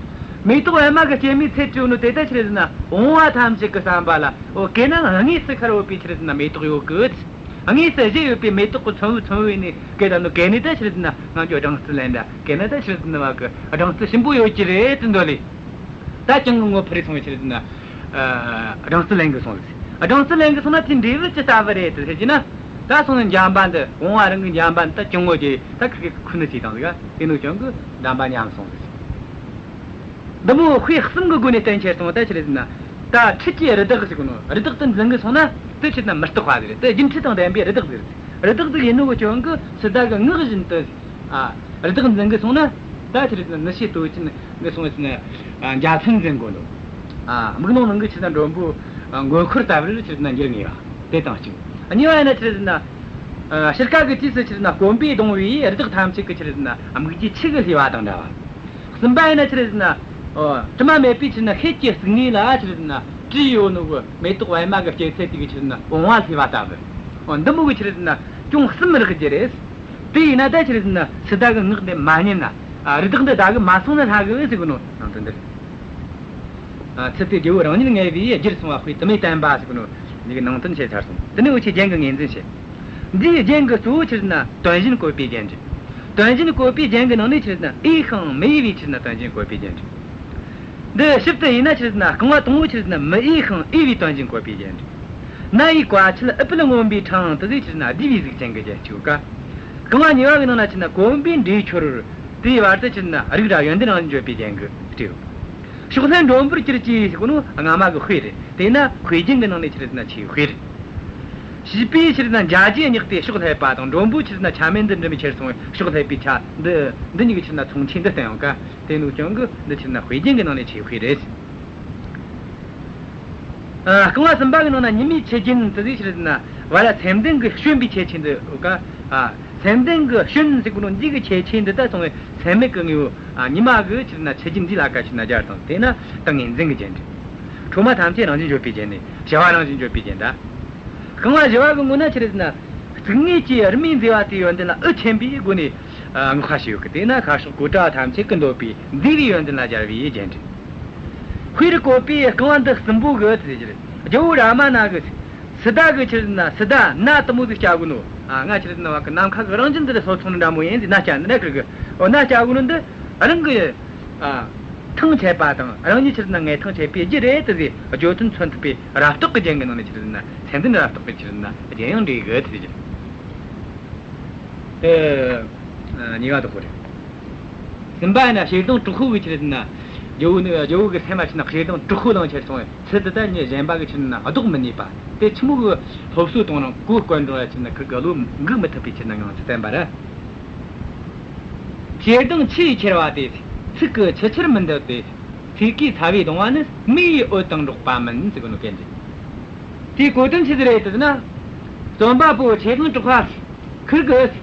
མེ་ཏོག་པད་མ་གི་སྐྱེད་མོས་ཚལ་བྲིས་ནོ་དེ་ད་ཆི་རེད་ཟེར་ན་བུང་བ་ཐམས་ཅད་ཀྱི་བསམ་པ་ལ། འོ། གན་ན་དངོས་སུ་ཤར་ཡོད་པའི་ཆི་རེད་ཟེར་ན་མེ་ཏོག་ཡོད་གི། དངོས་སུ་བཞད་ཡོད་པའི་མེ་ཏོག་གི་ཚོམ་བུ་ཚོམ་བུ་ནས་གན་ད་ནོ། གན་ནས་ད་ཆི་རེད་ཟེར་ན་ང་ཚོ་སྦྲང་རྩི་ལེན་ད། གན་ན་ད་ཆི་རེད་ཟེར་ན་བ་གི་སྦྲང་རྩི་ཞིམ་པོ་ཡོད་ཀྱི་རེད་དུ་འདོད་ལེ། ད་གྱང་གི་ངོས་ཕར་རེ་སོང་བའི་ཆི་རེད་ཟེར་ན། ཨ། སྦྲང་རྩི་ལེན་གི་སོང་ཟིག། སྦྲང་རྩི་ལེན་གི་སོང་ན་དེའི་འབྲས་བུ་ཅི་ལྟ་བུ་རེད་དུ་ཟེར་གྱི་ན། ད་སོང་ནས་འཇམ་པ་འདི། བུང་བ་རང་གི་འཇམ་པ་འདི་ད་གྱང་ངོས་ཀྱི་ད་ཁིར་གི་ཁུ་ནུ་བྱས་བཏང་ཟིག། ག་དེ་ནོ་གྱང་གི་འགྲམ་པ་ཉམས་སོང་ཟིག། འདི་མོ་དཔེ་གསུམ་གི་སྒོ་ནས་བསྟན་ཁྱེར་སོང་བ། ད་ཆི་རེད་ཟེར་ན། ད་འཕྲུལ་གྱི་རི་དྭགས་ཟེར་གོ་ནོ། རི་དྭགས་དེ་འཛིན་གི་སོང་ན་དེ་ཆི་རེད་ཟེར་ན་མི་རྟག་པ་ཟིག་རེད། དེ་རྒྱུན་འཁྲུག་དང་ལྡན་པའི་རི་དྭགས་ཟིག་རེད། རི་དྭགས་ཟིག་ཡིན་ནོ་གི་གྱང་གི་སི་ཏ་གི་ངག་བཞིན་དུ། ཨ། རི་དྭགས་འཛིན་གི་སོང་ན། ད་ཆི་རེད་ཟེར་ན་ནུ་ཞོ་སྟོད་ཅན་གི་སོང་ཟེར་ན། ཨ། འཇའ་ཚོན་འཛིན་གོ་ནོ། ཨ། སྨུག་ནག་ནང་གི་ཆི་རེད་ཟེར་ན་མགྲོན་པོ། ཨ། མགོ་འཁོར་ལྟ་བུར་ཆི་རེད་ཟེར་ན་འགྱུར་ངེས་པ། དེ་དང་གཅིག། གཉིས་པ་ཡིན་ན་ཆི་རེད་ཟེར་ན། ཨ། དཔྱིད་ཀ་གི་དུས་སུ་ཆི་རེད་ཟེར་ན་སྐོམ་པས་གདུང་བའི་རི་དྭགས་ཐམས་ཅད་ཀྱི་ཆི་རེད་ཟེར་ན་སྨུག་རྒྱུའི་ཆུ་གིས་བསླུས་པ་དང་འདྲ་བ། གསུམ་པ་ཡིན་ན་ཆི་རེད་ཟེར་ན། ཨོ། དྲི་མ་མེད་པའི་ཆི་རེད་ཟེར་ན་ཤེལ་གྱི་སྟེང་ངེ་ལ་ཆི་རེད་ཟེར་ན་བྲིས་ཡོད་ནོ་གི་མེ་ཏོག་པད་མ་གི་སྐྱེད་ཚལ་དེ་གི་ཆི་རེད་ཟེར་ན་བུང་བ་བསླུས་པ་ལྟ་བུ། ཨོ། འདི་མོ་གི་ཆི་རེད་ཟེར་ན་གྱོང་གསུམ་རག་རྒྱུ་རེད། དེ་ཡིན་ན་ད་ཆི་རེད་ཟེར་ན་སི་ཏ་གི་ངག་འདི་མ་ཉན་ན། ཨ། རི་དྭགས་འདི་བདའ་གི་མ་སོང་ན་སླ་གི་ཟེར་གོ་ནོ་ནང་དོན་འདི་རེད། ཨ། ཚུལ་དེ་རྒྱལ་བོ་རང་ཉིད་ངལ་བས་བསྒྱུར་སོང་བ་དཔེ་དུ་མས་བསྟན་པ་ཟེར་གོ་ནོ་འདི་གི་ནང་དོན་བཤད་ཚར་སོང་། དེ་ནས་འུ་ཆོས་རྒྱན་གྱི་ངོས་འཛིན་བྱེད། འདིའི་རྒྱན་གྱི་གཙོ་བོ་ཆི་རེད་ཟེར་ན་དོན་གཞན་བཀོད་པའི་རྒྱན་རེད། དོན་གཞན་བཀོད་པའི་རྒྱན་གྱི་ནང་ནས་ཆི་རེད་ཟེར་ན་འོས་ཤིང་མི་འོས་པའི་ཆི་རེད་ཟེར་ན་དོན་གཞན་བཀོད་པའི་རྒྱན་རེད། འདི་ཞིབ་ཏུ་ཡིན་ན་ཆི་རེད་ཟེར་ན་རྐང་བ་དང་པོ་ཆི་རེད་ཟེར་ན་མི་འོས་ཤིང་འོས་པའི་དོན་གཞན་བཀོད་པའི་རྒྱན་རེད། ན་ཡི་བཀའ་ཆད་ཨུཏྤལ་སྔོན་པོའི་འཕྲང་དུ་ཟེར་ཆི་རེད་ཟེར་ན་བསྡུས་པའི་གཟུགས་ཅན་གྱི་རྒྱན་གཅིག་ཡོད་ཀ། རྐང་བ་གཉིས་པ་གི་ནང་ན་ཆི་རེད་ཟེར་ན་གོམ་པའི་འགྲོས་འཁྱོར། དེའི་བར་དུ་ཆི་རེད་ཟེར་ན་རིགས་ར་ཡོན་ཏན་རང་བཞིན་བརྗོད་པའི་རྒྱན་གྱིས་སྤྲས་ཡོད། ཕྱོགས་ལྷའི་མགྲོན་པོར་གྱུར་ཅིག་ཟེར་གོ་ནོ་སྔ་མ་གི་དཔེ་རེད། དེས་ན་དཔེ་རྒྱན་གྱི་ནང་ནས་ཆི་རེད་ཟེར་ན་ཆེས་དཔེ་རེད། བྱིས་པས་ཆི་རེད་ཟེར་ན་འཇའ་ཇེ་བསྙེགས་ཏེ་ཕྱོགས་ལྷ་ཡིས་པ་དང་། མགྲོན་པོ་ཆི་རེད་ཟེར་ན་ཆ་མེད་འདི་འབྲི་མི་ཁྱེར་སོང་བས་ཕྱོགས་ལྷ་ཡིས་པའི་ཆ་འདི་འདི་གཉིས་ཀྱི་ཆི་རེད་ཟེར་ན་མཚུངས་ཆོས་འདི་བསྟན་ཡོད་ཀ། དེ་ནོ་གྱང་གི་འདི་ཆི་རེད་ཟེར་ན་དཔེ་རྒྱན་གྱི་ནང་ནས་ཆེས་དཔེ་རེད། ཨ། རྐང་བ་གསུམ་པ་གི་ནང་ན་ཉི་མའི་ཆུ་རྒྱུན་དུ་ཟེར་ཆི་རེད་ཟེར་ན་བ་ར་སེམས་ལྡན་གྱི་བྱོན་པའི་ཁྱད་ཆོས་འདི་ཡོད་ཀ། ཨ། སེམས་ལྡན་གྱི་བྱོན་ཟེར་གོ་ནོ་འདི་གི་ཁྱད་ཆོས་འདི་ད་སོང་བས་སེམས་མེད་ཀྱི་དངོས་པོ། ཨ། ཉི་མ་གི་ཆི་རེད་ཟེར་ན་ཆུ་རྒྱུན་འདི་ལ་ཀ་ཆི་རེད་ཟེར་ན་སྦྱར་དང་། དེས་ན་ད་ངོས་འཛིན་གྱི་རྒྱན་རེད། འཕྲོ་མ་ཐམས་ཅད་རང་བཞིན་བརྗོད་པའི་རྒྱན་ནི་བྱ་བ་རང་བཞིན་བརྗོད་པའི་རྒྱན་ད། རྐང་བ་བཞི་བ་གི་ངོས་ན་ཆི་རེད་ཟེར་ན། གཙིགས་ངེས་ཀྱི་རི་མོའི་མཛེས་པ་དེའི་ཡོན་ཏན་ལ་འུ་ཆེན་པོའི་སྒོ་ནས། ཨ། བསྔགས་པ་ཞིག་ཡོད་ཀི། དེས་ན་ཤར་ཕྱོགས་གཽ་ཌ་བ་ཐམས་ཅད་ཀྱིས་འདོད་པའི་མཛེས་པའི་ཡོན་ཏན་ལ་སྦྱར་བའི་རྒྱན་རེད། དཔེར་བཀོད་པའི་རྐང་བ་འདི་གསུམ་པོ་གི་དེ་ཟེར། རྒྱལ་བོ་རཱ་མ་ན་གིས་སི་ཏ་གི་ཆི་རེད་ཟེར་ན་སི་ཏ་ན་དེ་མོ་ཟིག་སྐྱེ་གོ་ནོ། ཨ། ང་ཆི་རེད་ཟེར་ན་བ་གི་ནམ་མཁའ་གི་རང་བཞིན་འདི་ལ་སོ་མཚུངས་ནི་འདྲ་མོ་ཡིན་ཟེར་ན་སྐྱེ་ནི་རེད་ཀི། འོ། ན་སྐྱེ་གོ་ནོ་འདི་རང་གི། ཨ། ཐང་ཆད་པ་དང་རང་ཉིད་ཆི་རེད་ཟེར་ན་ངལ་ཐང་ཆད་པའི་རྒྱུ་རེད་དེ་ཟེར། བརྗོད་དོན་མཚོན་ཐུབ་པའི་རབ་རྟོག་གི་རྒྱན་གྱི་ནང་ནས་ཆི་རེད་ཟེར་ན་སེམས་ལྡན་རབ་རྟོག་གི་ཆི་རེད་ཟེར་ན་རྒྱན་ཡང་འབྲི་གི་དེ་ཟེར། དེ་གཉིས་པ་དེ་ཁོ་རེད། གསུམ་པ་ཡིན་ན་ཞེ་སྡང་དྲག་པོ་གིས་ཆི་རེད་ཟེར་ན། རྒྱལ་བོ་ནི། རྒྱལ་བོ་གི་སེམས་ལ་ཆི་རེད་ཟེར་ན་ཞེ་སྡང་དྲག་པོ་ལངས་ཁྱེར་སོང་བས་ཚུལ་འདི་ད་མྱི་གཞན་པ་གིས་ཆི་རེད་ཟེར་ན་ལྡོག་མི་ནུས་པ། དེ་ཆི་མོ་གི་སློབ་གསོ་གཏོང་རུང་གོ་སྐོན་རུང་ལ་ཆི་རེད་ཟེར་ན་ཁིར་གི་བློ་འགུག་མི་ཐུབ་པའི་ཆི་རེད་ཟེར་ན་ངང་ཚུལ་བསྟན་པ་རེད། ཞེ་སྡང་ཆུ་ཡིས་ཁྱེར་བ་དེ། ཚིག་གིས་ཆུ་ཆར་མི་འདུལ་ཏེ། ཚིག་གིས་ཚ་བས་གདུང་བ་ནི། མེ་ཡིས་འོད་དང་འགྲོགས་པ་མིན་ཟེར་གོ་ནོ་གན་རེད། དེའི་གོ་དོན་ཆི་ཟིག་རེད་ཟེར་ན། རྩོམ་པ་པོ་ཞེ་སྡང་དྲག་པོ་ཁིར་གིས།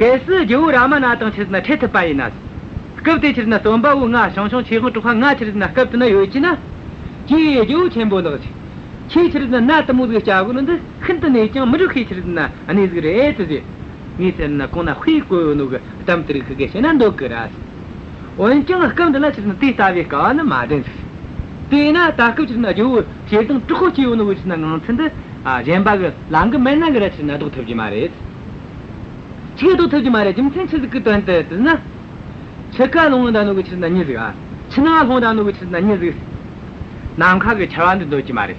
གལ་སྲིད་རྒྱལ་བོ་རཱ་མ་ན་དང་ཆི་རེད་ཟེར་ན་འཕྲད་ཐུབ་པ་ཡིན་ན། སྐབས་དེ་ཆི་རེད་ཟེར་ན་རྩོམ་པ་པོ་ང་ཞང་ཞུང་ཆོས་དབང་གྲགས་པ་ང་ཆི་རེད་ཟེར་ན་སྐབས་དེ་ན་ཡོད་རྒྱུ་ན། ཀྱེ་རྒྱལ་བོ་ཆེན་པོ་ལགས། ཁྱེད་ཆི་རེད་ཟེར་ན་ན་དེ་མོ་ཟིག་སྐྱེ་གོ་ནོ་འདི་ཤིན་ཏུ་ནས་ཀྱང་མི་འགྲོ་ཤེས་ཆི་རེད་ཟེར་ན་གནས་ཟིག་རེད་དེ་ཟེར། ངས་ཟེར་ན་གོང་ན་དཔེ་བཀོད་ཡོད་ནོ་གི་གཏམ་དེ་རིགས་ཤིག་གི་བཤད་ན་འདོད་གི་ར། འོན་ཀྱང་སྐབས་འདི་ན་ཆི་རེད་ཟེར་ན་དེ་ལྟ་བུའི་སྐལ་བ་ནི་མ་ལྡན་ཟིག། དེས་ན་ད་སྐབས་ཆི་རེད་ཟེར་ན་རྒྱལ་བོ་ཞེ་སྡང་དྲག་པོ་སྐྱེས་ཡོད་ནོ་གི་ཆི་རེད་ཟེར་ན་ངང་ཚུལ་འདི། ཨ། གཞན་པ་གིས་ལ་འགུལ་མེད་ན་གི་ར་ཆི་རེད་ཟེར་ན་ལྡོག་ཐུབ་རྒྱུ་མ་རེད། ཆི་གིས་ཟློག་ཐུབ་རྒྱུ་མ་རེད། རྒྱུ་མཚན་ཆི་ཟིག་གི་དོན་དུ་ཟེར་ན། ཆུ་ཁ་ལྷུང་ད་ནོ་གི་ཆི་ཟེར་ན་མྱི་ཟིག་ཨ། ཆུ་ནང་ལྷུང་ད་ནོ་གི་ཆི་ཟེར་ན་མྱི་ཟིག་ནམ་མཁའ་གི་ཆར་བ་འདི་འདོད་ཀྱི་མ་རེད།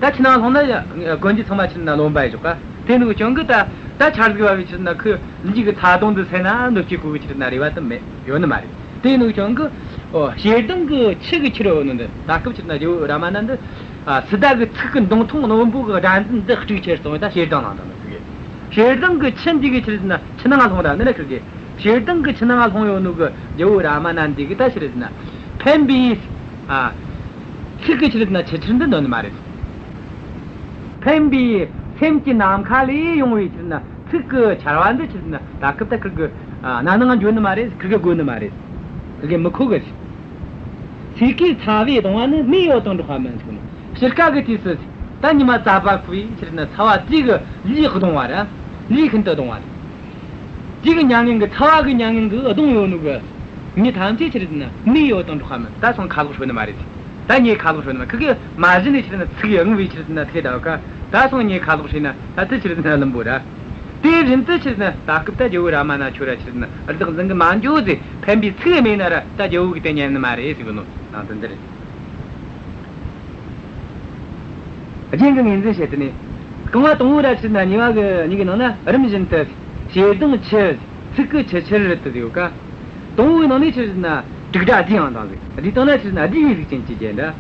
ད་ཆུ་ནང་ལྷུང་ན་ཡ་གོན་རྒྱུ་ཚང་མ་ཆི་ཟེར་ན་རློན་པ་ཡི་ཆོག་ག་དེ་ནོ་གི་རྐྱེན་གིས་ད་ད་ཆར་ཟིག་བབས་པའི་ཆི་ཟེར་ན་ཁོའི་ལུས་ཀྱི་ཚ་གདུང་འདི་སེལ་ན་འདོད་ཀྱི་ཁོ་གི་ཆི་ཟེར་ན་རེ་བ་དེ་མེད་ཡོད་ནི་མ་རེད། དེ་ནོ་གི་རྐྱེན་གིས་ཨོ་ཞེ་སྡང་གི་ཆུ་གི་ཁྱེར་ཡོད་ནོ་འདི། ད་སྐབས་ཆི་ཟེར་ན་རྒྱལ་བོ་རཱ་མ་ན་འདི་ཨ་སཱི་ཏཱ་གི་ཚིག་གི་མདུང་ཐུང་རྣོན་པོ་གི་སྒྲ་འཛིན་འདི་དཀྲུགས་ཁྱེར་སོང་བས་ད་ཞེ་སྡང་ལངས་དང་ནི་ཟིག་ཞེ་སྡང་གི་ཆུ་འདི་གི་ཆི་ཟེར་ན་ཆུ་ནང་ལྷུང་ད་ནི་ལ་ཁིར་གི། ཞེ་སྡང་གི་ཆུ་ནང་ལྷུང་ཡོད་ནོ་གི་རྒྱལ་བོ་རཱ་མ་ན་འདི་གི་ད་ཆི་ཟེར་ན་ཕན་པའི་ཨ་ཚིག་གི་ཆི་ཟེར་ན་ཆུ་ཆར་འདི་འདོད་ནི་མ་རེད། ཕན་པའི་སེམས་ཀྱི་ནམ་མཁའ་ལས་ཡོང་བའི་ཆི་ཟེར་ན་ཚིག་གི་ཆར་བ་འདི་ཆི་ཟེར་ན་ད་སྐབས་ད་ཁིར་གི་ཨ་རྣ་ནང་འགྱོ་ནི་མ་རེད། ཁིར་གི་དགོས་ནི་མ་རེད། ཁིར་གི་མི་མཁོ་གི། སོས་ཀའི་ཚ་བས་གདུང་བ་ནི། མེ་ཡི་འོད་དང་འགྲོགས་པ་མིན་ཟེར་གོ་ནོ། དཔྱིད་ཀ་གི་དུས་སུ་ད་ཉི་མ་རྩ་བ་ཁུ་བའི་ཕྱིར་ན་ཚ་བ་དེ་གི་ལུས་གདུང་བ་ར། ལུས་ཤིན་ཏུ་གདུང་བ་རེད། དེ་གི་མྱ་ངན་གི་ཚ་བ་གི་མྱ་ངན་གི་གདུང་ཡོད་ནོ་གི་མི་ཐམས་ཅད་ཕྱིར་ན་མེ་ཡི་འོད་དང་འགྲོགས་པ་མིན། ད་སོང་ཁ་ལོག་ཧྲོལ་ནི་མ་རེད། ད་ཉེ་ཁ་ལོག་ཧྲོལ་ནི་མ། ཁི་གི་མ་གཞི་ནས་ཕྱིར་ན་ཚིག་ཡི་དབང་བའི་ཕྱིར་ན་ཚེ་འདའ་བ་ཀ་ད་སོང་ཉེ་ཁ་ལོག་ཧྲོལ་ན་ད་དེ་ཕྱིར་ན་ལམ་པོ་ར། དེ་བཞིན་དུ་ཕྱིར་ན་ད་སྐབས་ད་རྒྱལ་བོ་རཱ་མ་ན་ཁྱོད་ར་ཕྱིར་ན་བདག་འཛིན་གི་མ་འགྱོ་ཟེར། ཕན་པའི་ཚིག་མེད་ན་ར་ད་རྒྱལ་བོ་གི་དེ་ཉན་ནི་མ་རེད་ཟེར་གི་ནོ་ནང་དོན་འདི་རེད། རྒྱན་གི་ངོས་འཛིན་བྱེད་དུ་ནས། རྐང་བ་དང་པོ་ར་ཕྱིར་ན་གཉིས་པ་གི་གཉིས་ཀྱི་ནང་ན་རིམ་བཞིན་དུ་ཞེ་སྡང་ཆུ་ཚིག་གི་ཆུ་ཆར་རེད་དུ་ཡོད་ཀ་དང་པོའི་ནང་ནས་ཕྱིར་ན་དྲུག་སྒྲ་བསྡུས་ཡང་དང་ཟིག་བསྡུས་བཏང་ན་ཕྱིར་ན་བསྡུས་པའི་གཟུགས་ཅན་གྱི་རྒྱན་འདྲ།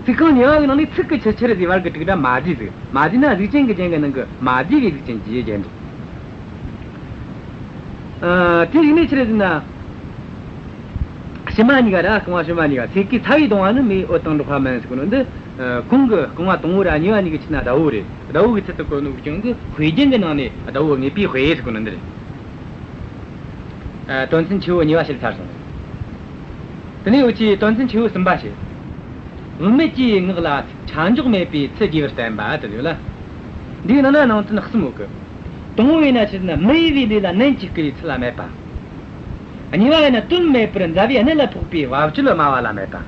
ཚིག་རྐང་གཉིས་པ་གི་ནང་ནས་ཚིག་གི་ཆུ་ཆར་ཟེར་བར་གི་དྲུག་སྒྲ་མ་བསྡུས་ཟིག་མ་བསྡུས་ན་གཟུགས་ཅན་གྱི་རྒྱན་གྱི་ནང་གི་མ་བསྡུས་པའི་གཟུགས་ཅན་གྱི་རྒྱན་འདྲ། ཨ། དེ་རིགས་ནས་ཆི་རེད་ཟེར་ན། ཕྱི་མ་གཉིས་ཀ་ར། རྐང་བ་ཕྱི་མ་གཉིས་ཀ་སོས་ཀའི་ཚ་བས་གདུང་བ་ནི། མེ་ཡི་འོད་དང་འགྲོགས་པ་མིན་ཟེར་གོ་ནོ་འདི། ཨ། གོང་གི་རྐང་བ་དང་པོ་ར་གཉིས་པ་གཉིས་ཀྱི་ཕྱིར་ན་ཟླ་བོ་རེད། ཟླ་བོ་གི་ཚུལ་དུ་གོ་ནོ་གི་རྐྱེན་གིས་དཔེ་རྒྱན་གྱི་ནང་ནས་ཟླ་བོ་དངོས་པོའི་དཔེ་ཟེར་གོ་ནོ་འདི་རེད། ཨ། དོན་ཚན་ཆེ་བོ་གཉིས་པ་བཤད་ཚར་སོང་། དེ་ནས་འུ་ཆོས་དོན་ཚན་ཆེ་བོ་གསུམ་པ་བཤད། བུད་མེད་ཀྱི་ངག་ལ་ཆ་འཇོག་མེད་པའི་ཚུལ་རྒྱས་པར་བསྟན་པ་དེ་ཡོད་ལ། འདིའི་ནང་ན་ནང་དོན་གསུམ་ཡོད་གི། དང་པོ་ཡིན་ན་ཕྱིར་ན་མི་གཡོ་བའི་ལས་ལ་ནན་གྱིས་བསྐུལ་བའི་ཚུལ་ལ་སྨད་པ། གཉིས་པ་ཡིན་ན་དོན་མེད་པར་མཛའ་བའི་གནད་ལ་ཕོག་པའི་བབ་ཅོལ་སྨྲ་བ་ལ་སྨད་པ།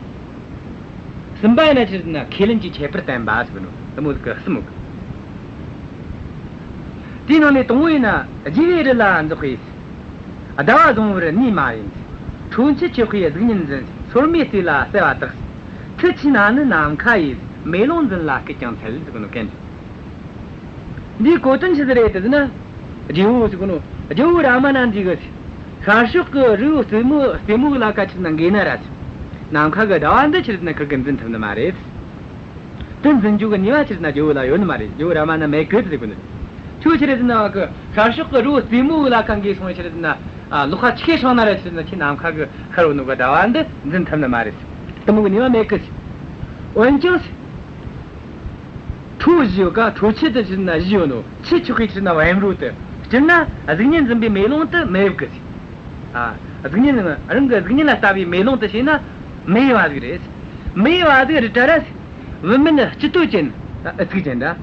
གསུམ་པ་ཡིན་ན་ཕྱིར་ན་ཁས་ལེན་གྱི་ཁྱད་པར་བསྟན་པ་ཟེར་གི་ནོ། དེ་མོ་ཟིག་གི་གསུམ་ཡོད་གི། དེའི་ནང་ནས་དང་པོ་ཡིན་ན་རྒྱས་པའི་རི་ལ་འཛེག་པའི། ཟླ་བ་བཟུང་བར་ནུས་མ་ཡིན། ཁྲོ་ཆུ་འཁྱགས་པའི་གཟུགས་བརྙན་འཛིན། སོར་མོའི་རྩེ་ལ་གསལ་བ་དག། མཐུ་ཆེ་ན་ནི་ནམ་མཁའ་ཡི། མེ་ལོང་འཛིན་ལ་སྐུལ་ཀྱང་འཚལ་ཟེར་གི་ནོ་གན། འདིའི་གོ་དོན་ཆི་ཟིག་རེད་དེ་ཟེར་ན། རྒྱལ་བོ་ཟེར་གོ་ནོ། རྒྱལ་བོ་རཱ་མ་ན་འདི་གིས་ཤར་ཕྱོགས་ཀྱི་རི་བོ་རྩེ་མོ་རྩེ་མོ་གི་ལ་ཁ་ཕྱིར་ན་འགོས་ན་ར། ནམ་མཁའ་གི་ཟླ་བ་འདི་ཕྱིར་ན་ཁིར་གིས་འཛིན་ཐུབ་ནི་མ་རེད། དེ་འཛིན་རྒྱུ་གི་ནུས་པ་ཕྱིར་ན་རྒྱལ་བོ་ལ་ཡོད་ནི་མ་རེད། རྒྱལ་བོ་རཱ་མ་ན་མེད་གི་ཟེར་གོ་ནི། ཁྱོད་ཆི་རེད་ཟེར་ན་བ་གི་ཤར་ཕྱོགས་ཀྱི་རི་བོ་རྩེ་མོ་གི་ལ་ཁ་འགོས་སོང་ཕྱིར་ན། ཨ། ལོགས་ཁ་ཆི་ཤོང་ན་ར་ཕྱིར་ན་ཁྱེད་ནམ་མཁའ་གི་ཤར་བོ་ནོ་གི་ཟླ་བ་འདི་འཛིན་ཐུབ་ནི་མ་རེད། དེ་མོ་གི་ནུས་པ་མེད་གི། འོན་ཀྱང་། ཁྲོ་བཞི་ཡོད་ཀ་ཁྲོ་ཆུ་དེ་ཕྱིར་ན་བཞི་ཡོད་ནོ། ཆུ་འཁྱགས་པའི་ཕྱིར་ན་བེམ་རོ་དེ། སྤྱིར་ན་གཟུགས་བརྙན་འཛིན་པའི་མེ་ལོང་དེ་མེད་གི། ཨ། གཟུགས་བརྙན་རང་གི་གཟུགས་བརྙན་ལ་ལྟ་བའི་མེ་ལོང་དེ་བྱས་ན་མི་གཡོ་བ་ཟིག་རེད། མི་གཡོ་བ་ཟིག་རེད་དྲ་ར། བུད་མེད་སྤྱི་ལྟོ་ཅན། ཨུ་ཚུགས་ཅན་འདྲ།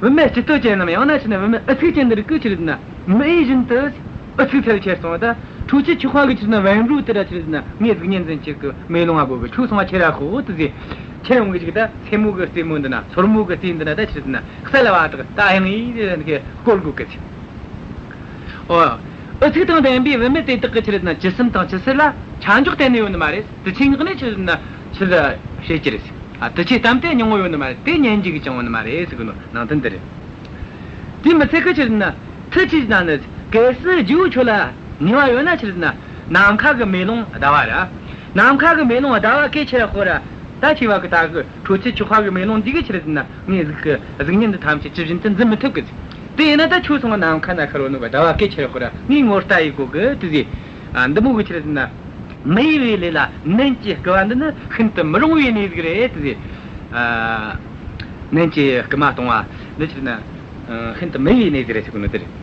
བུད་མེད་སྤྱི་ལྟོ་ཅན་ནམ་ཡང་ན་ཕྱིར་ན་བུད་མེད་ཨུ་ཚུགས་ཅན་འདི་རིགས་ཀྱི་ཕྱིར་ན་མི་གཡོ་བཞིན་དུ་ཨུ་ཚུགས་ཚད་ཁྱེར་སོང་ད། ཁྲོ་ཆུ་འཁྱགས་པ་གི་ཕྱིར་ན་བེམ་རོ་དེ་ར་ཕྱིར་ན་ངས་གཟུགས་བརྙན་འཛིན་ཁྱེར་གི་མེ་ལོང་ང་བོ་གི་ཁྱོད་སོང་བ་ཁྱེར་ར་ཤོག་དེ་ཟེར། ཁྱེར་ཡོང་གི་ཅིག་ད་སེན་མོ་གི་རྩེ་མོ་འདི་ན་སོར་མོ་གི་རྩེ་འདི་ན་ད་ཕྱིར་ན་གསལ་བ་དག་ད་ཡང་ཡིན་ཟེར་ནི་གི་སྐོར་དགོས་གི་ཟེར། ཨོ། ཨུ་ཚུགས་དང་ལྡན་པའི་བུད་མེད་དེ་དག་གི་ཕྱིར་ན་ཇི་སྲིད་དང་ཇི་སྲིད་ལ་ཆ་འཇོག་གཏན་ནས་ཡོད་ནི་མ་རེད། དུ་ཆེ་ངག་ནས་ཕྱིར་ན་ཕྱིར་བཤད་ཀྱི་རེད། ཨ། དུ་ཆེ་གཏམ་དེ་སྙིང་བོ་ཡོད་ནི་མ་རེད། དེ་ཉན་རྒྱུ་གི་ཅང་ཡོད་ནི་མ་རེད་ཟེར་གི་ནོ་ནང་དོན་འདི་རེད། དེ་མི་ཚད་གི་ཕྱིར་ན་མཐུ་ཆེ་ན་ནི་གལ་སྲིད་རྒྱུ་ཁྱོད་ལ་ནུས་པ་ཡོད་ན་ཕྱིར་ན་ནམ་མཁའ་གི་མེ་ལོང་ཟླ་བ་ར། ནམ་མཁའ་གི་མེ་ལོང་ཟླ་བ་གལ་ཆེ་ར་ཁོ་ར། ད་ཆེ་བ་གི་ད་གི་ཁྲོ་ཆུ་འཁྱགས་པ་གི་མེ་ལོང་འདི་གི་ཕྱིར་ན་ངས་གཟུགས་གི་གཟུགས་བརྙན་འདི་ཐམས་ཅད་ཇི་བཞིན་དུ་འཛིན་མི་ཐུབ་གི། དེ་ཡིན་ན་ད་ཁྱོད་སོང་ནམ་མཁའ་ན་ཤར་བོ་ནོ་གི་ཟླ་བ་གལ་ཆེ་ར་ཁོ་ར་ངས་ངོ་ལྟ་ཡི་གོ་གི་དེ་ཟེར། ཨ། འདི་མོ་གི་ཕྱིར་ན་མི་གཡོ་བའི་ལས་ལ་ནན་གྱིས་བསྐུལ་བ་འདི་ནི་ཤིན་ཏུ་མི་རུང་བའི་གནས་ཟིག་རེད་དེ་ཟེར། ཨ། ནན་གྱིས་བསྐུལ་མ་གཏོང་བ་འདི་ཕྱིར་ན་ཤིན་ཏུ་མི་གཡོ་བའི་གནས་ཟིག་རེད་ཟེར་གོ་ནོ་དེ་རེད།